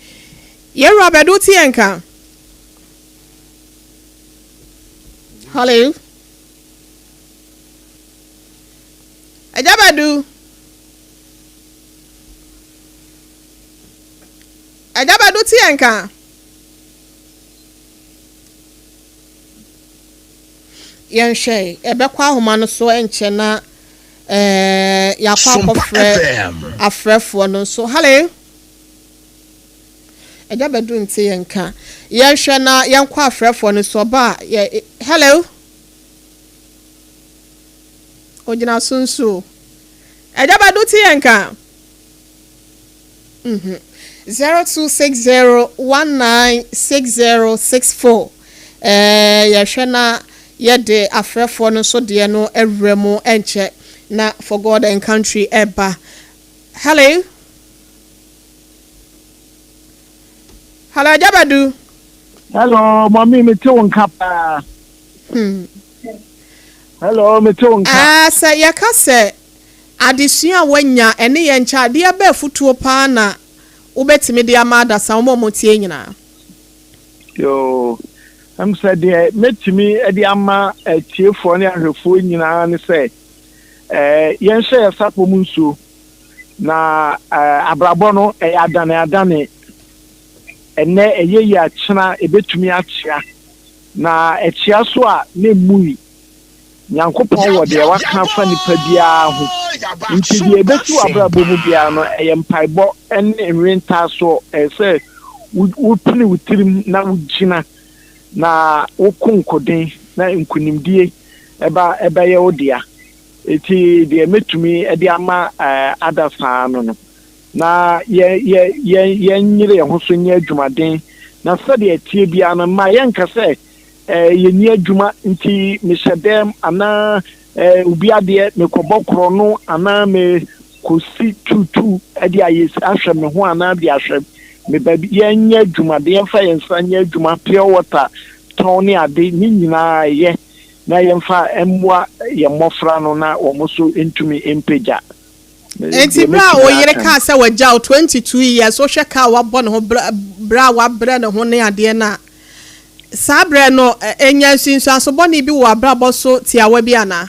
Speaker 1: Yɛwura Badu wote yɛn nka? Hello? Agya Badu? Agya Badu te yɛn nka? Yɛnhwɛ, ɛbɛkɔ ahoma no so ɛnkyɛ na ɛɛ yɛakɔ akɔfrɛ afrɛfoɔ no nso. Hello? Agya Badu nte yɛn nka. Yɛnhwɛ na yɛnkɔ afrɛfoɔ no so. Ɔba a, yɛ, hello? Ogyina so nso o. Agya Badu te yɛn nka? Mhm. 0260196064. Ɛɛ, yɛhwɛ na yɛde afrɛfoɔ no nso deɛ no awura mu ɛnkyɛ na For God and Country ɛba. Hello? Hello, Agya Badu.
Speaker 5: Hello, mɔmi, me te wo nka paa. Hello, me te wo nka.
Speaker 1: Ah, sɛ yɛka sɛ adesua a woanya ɛne yɛn nkyɛ adeɛ bɛ afutuo paa na wobɛtumi de ama adasa wɔn a wɔtie nyinaa.
Speaker 5: Yoo, ɛm sɛ deɛ mɛtumi de ama atiefoɔ ne ahwɛfoɔ nyinaa ne sɛ, eh, yɛnhyɛ yɛn sapɔ mu nsuo. Na abrabɔ no, ɛyɛ adane-adane. Ɛnnɛ ɛyɛ yie a, kyena ɛbɛtumi akyea. Na ɛkyea so a, na ɛmmui. Nyankopɔn wɔ deɛ waka afa nipa biara ho. Nti deɛ ɛbɛsi w'abrabɔ mu biara no, ɛyɛ mpaebɔ ne nwentaasoɔ. Ɛyɛ sɛ wopene wo tirim na wogyina, na woko nkoden, na nkunimdie ɛba ɛbɛyɛ wo dea. Enti deɛ mɛtumi de ama adasa no no, na yɛ, yɛ, yɛ, yɛnyere yɛn ho so nyɛ adwumaden, na sɛdeɛ ɛteɛ biara no, mma yɛnka sɛ, eh, yɛnni adwuma nti mehyɛ dɛm, anaa eh, obi adeɛ mekɔbɔ korɔno, anaa mekɔsi tuutuu de ayɛ ahwɛ me ho anaa de ahwɛ me ba bi. Yɛnyɛ adwumaden, yɛmfa yɛn nsa nyɛ adwuma, pure water tɔn ne ade, ne nyinaa yɛ. na yɛmfa mmoa yɛn mmɔfra no na wɔn nso ntumi mpagya.
Speaker 1: Enti
Speaker 5: Deɛ
Speaker 1: berɛ a
Speaker 5: mɛtumi
Speaker 1: wo yere
Speaker 5: aka
Speaker 1: kaa
Speaker 5: no.
Speaker 1: sɛ wagya wo 22 years, wohwɛ ka a wabɔ ne ho brɛ a wabrɛ ne ho ne adeɛ no a, saa berɛ no ɛnyaa nsunsuanso bɔne bi wɔ w'abrabɔ so tiawa bi anaa?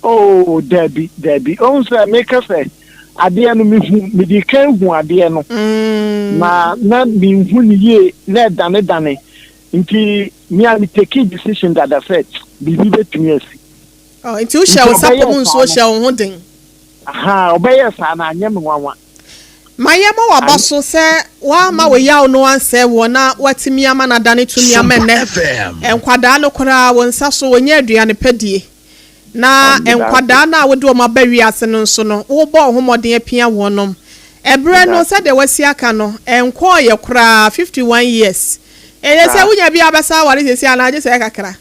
Speaker 5: Oh, dabi, dabi. Wohu sɛ meka sɛ adeɛ no mehu, medi kan hu adeɛ no, na na menhu no yie, na ɛdanedane. Nti me a me takii decision dada sɛ biribi bɛtumi asi.
Speaker 1: Oh, nti wohyɛ
Speaker 5: Nti
Speaker 1: wo sapɔ
Speaker 5: ɔbɛyɛɛ
Speaker 1: mu
Speaker 5: saa
Speaker 1: nsuo
Speaker 5: no,
Speaker 1: hyɛ wo ho den.
Speaker 5: ahaa, ɔbɛyɛɛ saa no anyɛ me nwanwa.
Speaker 1: Ma yɛmmɔ w'aba
Speaker 5: Anyɛ.
Speaker 1: so sɛ woamma wo yaw no ansɛe woɔ na woatumi ama no adane tumi ama
Speaker 4: Sompa
Speaker 1: ɛnnɛ
Speaker 4: FM.
Speaker 1: nkwadaa no koraa wo nsa so wɔnya aduane pa die. Na
Speaker 5: Meda ase.
Speaker 1: nkwadaa no a wode wɔn aba wiase no nso no, wobɔ wo ho mmɔden apia wɔnom. Ɛberɛ
Speaker 5: Meda
Speaker 1: no,
Speaker 5: ase.
Speaker 1: sɛdeɛ woasi aka no, ɛnkɔeɛ koraa, 51 years. Ɛyɛ sɛ
Speaker 5: Saa.
Speaker 1: wonya bi a wobɛsan aware seesei anaa gye sɛ ɛyɛ kakra?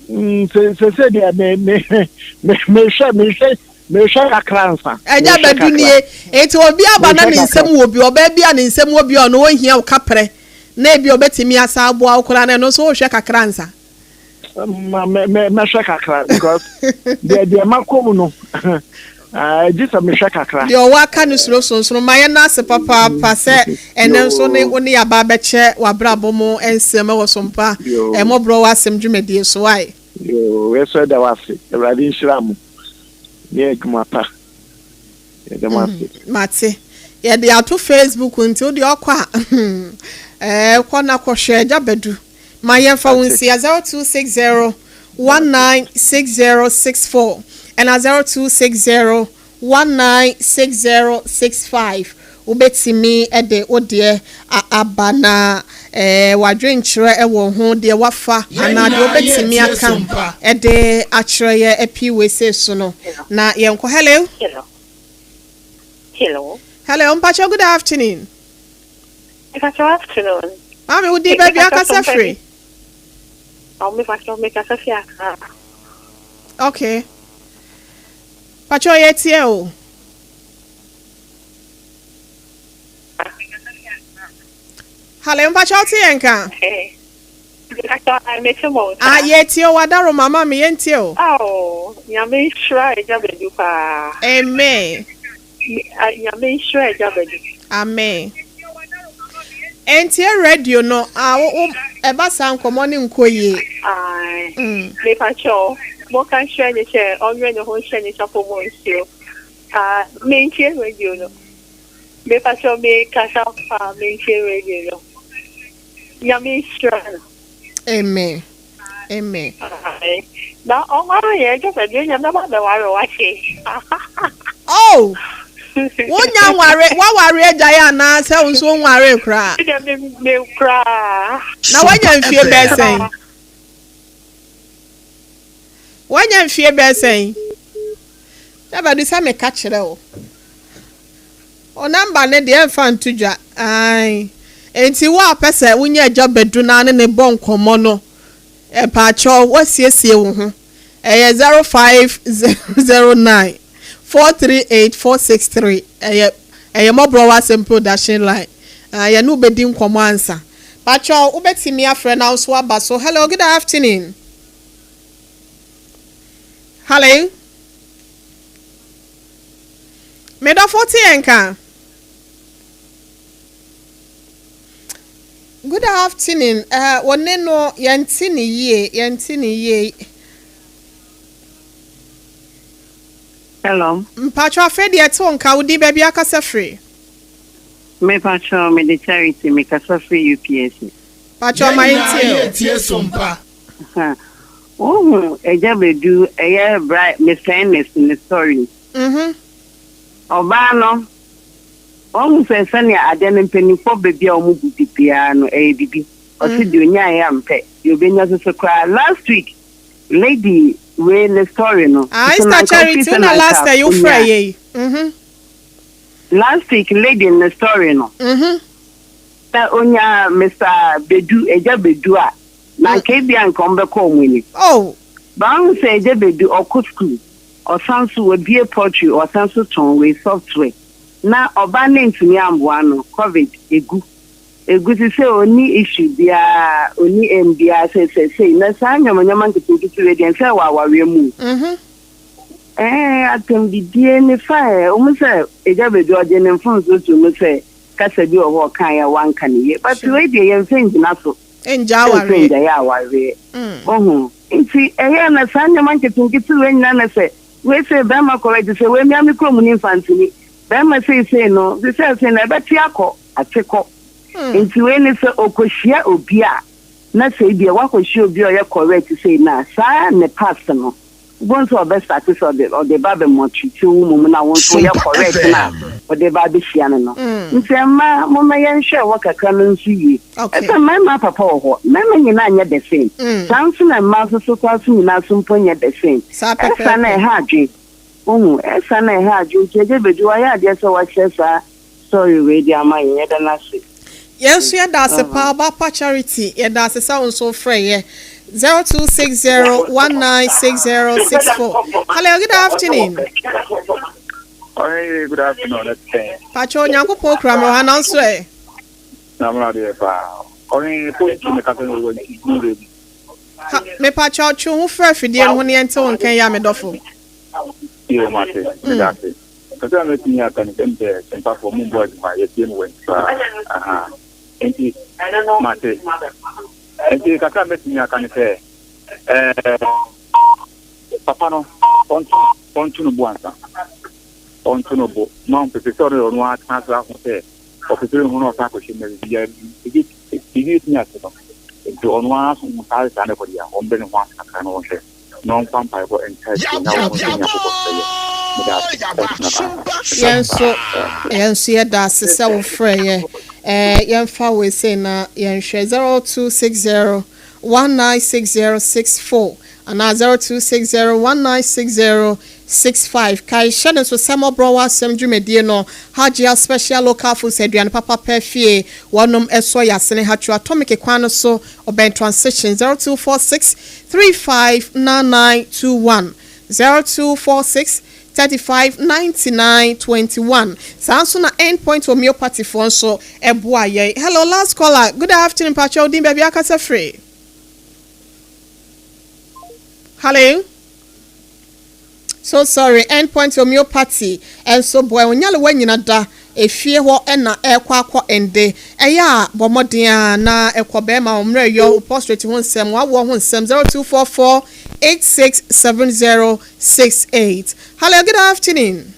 Speaker 5: Mm, se, sese deɛ me, me, me, mehwɛ, mehwɛ, mehwɛ kakra ansa.
Speaker 1: Agya
Speaker 5: Mehwɛ
Speaker 1: Badu
Speaker 5: kakra.
Speaker 1: nie. Enti obi aba na
Speaker 5: Mehwɛ
Speaker 1: ne
Speaker 5: kakra.
Speaker 1: nsam wɔ bi, ɔbaa bi a ne nsam wɔ bi a ɔno ɔnhia wo kaprɛ na ebi a ɔbɛtumi asan aboa wo koraa no, ɛno nso wohwɛ kakra ansa.
Speaker 5: Ma, mɛ, mɛ, mɛhwɛ kakra because deɛ, deɛ makɔ mu no. Ah, gye sɛ mehwɛ kakra.
Speaker 1: Deɛ ɔwɔ aka no suro sonsono. Ma yɛnna ase papaapa sɛ ɛnnɛ nso ne wo ne yɛn aba abɛkyɛ w'abrabɔ mu nsɛm wɔ Sompa Mmɔborɔ W'asɛm dwumadie so. Wai?
Speaker 5: Yoo, yɛsɔ yɛda wo ase. Awurade nhyira mo ne adwuma pa. Yɛda mo ase.
Speaker 1: Mate. Yɛde ato Facebook nti wo deɛ ɔkɔ a, ɛɛ kɔ na kɔhwɛ Agya Badu. Ma yɛmfa wo nsia 0260 196064 ɛna 0260 196065. Wobɛtumi de wo deɛ aba na w'adwenkyerɛ wɔ ho, deɛ wafa
Speaker 4: Yɛn
Speaker 1: anaa deɛ
Speaker 4: nyinaa
Speaker 1: wobɛtumi
Speaker 4: yɛretie
Speaker 1: aka
Speaker 4: Sompa.
Speaker 1: de akyerɛ yɛ api wei sei so no. Na yɛnkɔ. Hello.
Speaker 10: Hello. Hello.
Speaker 1: Hello, mpakyɛ good afternoon.
Speaker 10: Mepakyɛw afternoon.
Speaker 1: Maame wo din baabi akasa firi.
Speaker 10: Oh, mepakyɛw mekasa fi Accra.
Speaker 1: Okay. Pakyɛw yɛ tie o. Hello, mpakyɛw te yɛn ka.
Speaker 10: Eh. Mepakyɛw ah, mete mo nka.
Speaker 1: Ah, yɛ tie o, wadaro mama me yɛn tie o.
Speaker 10: Oh, nyame nhyira agya badu paa.
Speaker 1: Amen.
Speaker 10: Nyame nhyira Agya Badu.
Speaker 1: Amen. Ɛntie radio no a wo wo ɛba saa nkɔmɔ no nkɔ yie.
Speaker 10: Ae mepa kyɛw mo ka kyerɛ no sɛ ɔnwɛ ne ho nhyɛ ne sapɔ mu nsuo ah mentie radio no mepa kyɛw me kasa paa mentie radio no Nyame nhyira no.
Speaker 1: Amen. Amen.
Speaker 10: Na ɔware yɛ ɛgya bɛ deɛ nyame ba bɛware wate.
Speaker 1: Oh! Wonya nware waware agya yɛ anaa sɛ wo nso wonware koraa?
Speaker 10: Ɛdeɛ me me koraa.
Speaker 1: Na wanya mfie bɛɛ sɛn? Wanya mfie bɛɛ sɛn? Dabadu sɛ meka kyerɛ wo. Wo number no deɛ ɛmfa nto dwa ae. Enti wo a wopɛ sɛ wonya Agya Badu na ne no bɔ nkɔmmɔ no, mpakyɛw woasiesie wo ho. Ɛyɛ 05009 438 463. Ɛyɛ ɛyɛ Mmɔborɔwa Asɛm Production line. Ah, yɛne wo bɛdi nkɔmmɔ ansa. Pakyɛw wobɛtumi afrɛ na wo nso woaba so. Hello, good afternoon. Hello. Me dɔfo wote yɛn nka? Good afternoon. Uh, wo ne no yɛnte ne yie, yɛnte ne yie.
Speaker 11: Hello.
Speaker 1: Mpacho afei deɛ ɛte wo nka, wo din baabi akasa firi?
Speaker 11: Me pacho, me de Charity, me kasa firi UPSA.
Speaker 1: Pacho ma
Speaker 4: Yɛn nyinaa
Speaker 1: yɛntie o.
Speaker 4: yɛretie Sompa.
Speaker 11: Wohu Agya Badu ɛyɛ bra Mister Ernest ne story. Ɔbaa no wahu sɛ sɛnea adeɛ no mpaninfoɔ ba bi a wɔn bu di biara no ɛyɛ bibi. Ɔse deɛ onyaeɛ ampɛ deɛ obenya soso koraa. Last week lady wei ne story no
Speaker 1: Ah
Speaker 11: nso na
Speaker 1: Esther
Speaker 11: nka ofiri
Speaker 1: Charity
Speaker 11: sɛ
Speaker 1: wo na
Speaker 11: na
Speaker 1: last
Speaker 11: nka
Speaker 1: time wo frɛ
Speaker 11: onyaa.
Speaker 1: yɛ yi. Mhm.
Speaker 11: Last week lady ne story no.
Speaker 1: Mhm.
Speaker 11: Sɛ onyaa Mister Bedu, Agya Bedu a, na anka ebia anka wɔbɛkɔ wɔn anim.
Speaker 1: Oh!
Speaker 11: But wohu sɛ Agya Bedu, ɔkɔ sukuu, ɔsan nso wabue poultry, ɔsan nso tɔn wei, software. Na ɔbaa no antumi amboa no, covid, egu. Egu sesei ɔnni issue biara, ɔnni aim biara sɛ sɛ sei. Na saa nneɛma nneɛma nketenkete wei deɛ, ɛnsɛ wɔ awareɛ mu o. Ɛɛ, atɛmdidie ne fine, ɛwɔ mu sɛ Agya Bedu ɔgye ne mfomsoɔ to mu sɛ kasa bi wɔ hɔ a ɔkaeɛ a wanka no yie but wei deɛ yɛmfa ngyina so
Speaker 1: Ngya
Speaker 11: sɛ
Speaker 1: awareɛ.
Speaker 11: ngyaeɛ awareɛ wohu nti ɛyɛ a na saa nneɛma nketenkete wei nyinaa na sɛ wei sei bɛrima correct sɛ wei mea me kurom ni mfantini bɛrima seisei no sesei sei no ɛbɛte akɔ ate kɔ nti wei ne sɛ ɔkɔhyia obi a na sɛ ebia wakɔhyia obi a ɔyɛ correct sei no a saa ne past no Wobɛhu sɛ ɔbɛ starte sɛ ɔde ɔde ba abɛ mɔtriti wo mmom na wo nso woyɛ
Speaker 7: Sompa
Speaker 11: correct na
Speaker 7: FM.
Speaker 11: ɔde ba abɛhyia no no. Nti ɛmma momma yɛnhwɛ ɛhɔ kakra no nso yie.
Speaker 1: Okay.
Speaker 11: Ɛsɛ mmarima papa wɔ hɔ, mmarima nyinaa nyɛ the same. Saa nso na mmaa nso so koraa nso nyinaa nso mpo nyɛ the same.
Speaker 1: Saa
Speaker 11: Ɛsa na
Speaker 1: pɛpɛɛpɛ.
Speaker 11: ɛha adwene. Wohu, ɛsa na ɛha adwene nti Agya Badu wayɛ adeɛ sɛ wakyerɛ saa story wei de ama yɛn, yɛda no ase.
Speaker 1: Yɛn nso yɛda ase paa Ɔbaapa Charity yɛda ase sɛ wo nso wofrɛ yɛ 0260196064 Hello good afternoon.
Speaker 12: Ɔhene good afternoon ɛte sɛn?
Speaker 1: Pakyɛ Onyankopɔn kura me wɔ ha nanso ɛ.
Speaker 12: Na mo adeɛ paa. Ɔhene point me kasa no wɔ nti bi.
Speaker 1: Ha mepakyɛ twe wo ho frɛ afidie no ho ne yɛnte wo nka yi a me dɔfo.
Speaker 12: Yoo mate, meda ase. Kakra a mɛtumi aka ne sɛ sɛ mpafoɔ mo bɔ adwuma yɛtie mo wɔ paa. Aha. Nti mate. Nti kakra a mɛtumi aka ne sɛ ɛɛ papa no ɔnto ɔnto no bo ansa. Ɔnto no bo. Ma ɔmpɛpɛ sɛ ɔno ɔno atena ase aho sɛ ɔpɛpɛ ho na ɔsan akɔhyɛ mu biribi biribi bɛtumi ase no. Nti ɔno ara so ho saa saa ne kɔdeɛ a ɔmbrɛ ne ho ase kakra na ɔnhwɛ. Na ɔmfa mpaebɔ ntaa akyire na ɔnhu sɛ Nyankopɔn bɛyɛ. Meda ase. Ɔntena paa.
Speaker 1: Yɛn nso yɛn nso yɛda ase sɛ wofrɛ yɛ. Ɛɛ yɛmfa wei sei na yɛnhwɛ 0260 196064 anaa 0260 196065. Kae hyɛ ne nso sɛ mmɔborɔ wɔ asɛm dwumadie no Hajia Special Local Foods aduane papa pɛ fie wɔnom ɛsɔ yɛ asene Hatcho Atomic kwan no so ɔbɛn transition 0246 359921 0246 35 99 21. Saa nso na Endpoint Homeopathy foɔ nso ɛboa yɛn. Hello, last caller, good afternoon. Pakyɛ, wo din, baabi akasa firi? Hello, so sorry. Endpoint Homeopathy nso boa onyalewa nyina da efie hɔ ɛna ɛkɔ akɔ ɛnde ɛyɛ a bɔ mmɔden a na ɛkɔ bɛrima mmerɛ yɔ prostate ho nsɛm, wawoɔ ho nsɛm 0244 867068. Hello, good afternoon.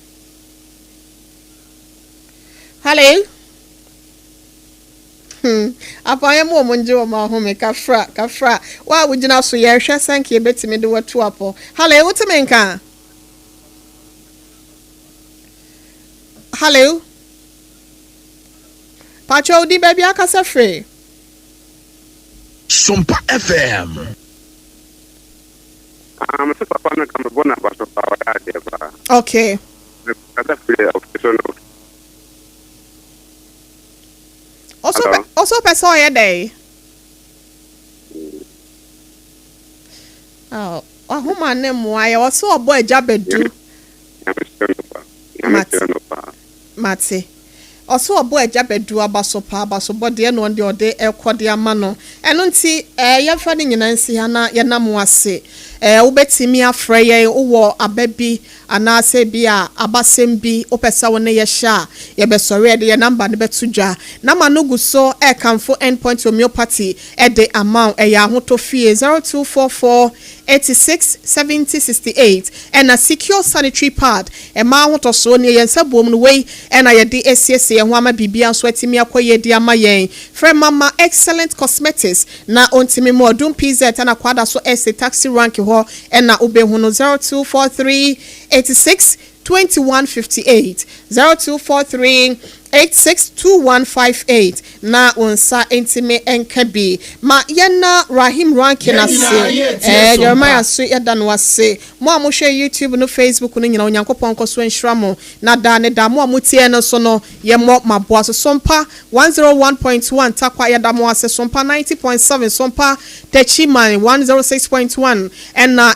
Speaker 1: Hello. Apanyɛ mu wɔn ngye wɔn ahome kafra kafra wa a wogyina so yɛrehwɛ sɛ nka yɛbɛtumi de wɔatu apɔ. Hello, wotumi nka? Hello, patro, wo din, baabi akasa firi?
Speaker 8: Sompa FM.
Speaker 12: Ah, me papa no ka mebɔ n'aba so paa, ɔyɛ adeɛ paa. Mekasa firi ɔfiso no.
Speaker 1: Ɔso pɛ ɔso pɛ sɛ ɔyɛ dɛ. Oh, ahoma ne mmoa yɛ ɔso ɔbɔ agya bɛdu.
Speaker 12: Nyame hyira no paa. Nyame hyira no paa.
Speaker 1: Mate. Ɔso ɔbɔ agya bɛdu aba so paa, aba so bɔ deɛ na ɔde ɔde ɛkɔ de ama no. Ɛno nti yɛmfa ne nyinaa nsi ha na yɛnam wo ase. Wobɛtumi afrɛ yɛn, wowɔ aba bi anaasɛ bi a abasɛm bi wopɛ sɛ wo ne yɛhyɛ a, yɛbɛsɔre yɛde yɛn number no bɛto dwa. Nama no gu so ɛrekamfo Endpoint Homeopathy ɛde ama wo. Ɛyɛ ahotɔ fie 0244 86 70 68 ɛna Secure Sanitary Pad ɛma ahotɔsoɔ ne yɛn nsa buom no wei ɛna yɛde asiesie yɛn ho ama biribia nso atumi akɔ yie de ama yɛn. Frɛ Mama Excellent Cosmetics na ɔntumi mu ɔdum PZ ɛna kwada so ɛsɛ taxi rank hɔ ɛna wobɛhu no 0243 86 2158 0243 862158 na wo nsa ntumi nka bi ma yɛna Rahim Rankin ase. Jeremiah so yɛda no ase. Mo a mohwɛ YouTube no, Facebook no nyina, Onyankopɔn nkɔ so nhyira mo na daa ne da. Mo a motie no so no, yɛmmɔ maboa so. Sompa 101.1 Takwa, yɛda mo ase. Sompa 90.7 Sompa, Techiman 106.1 ɛna.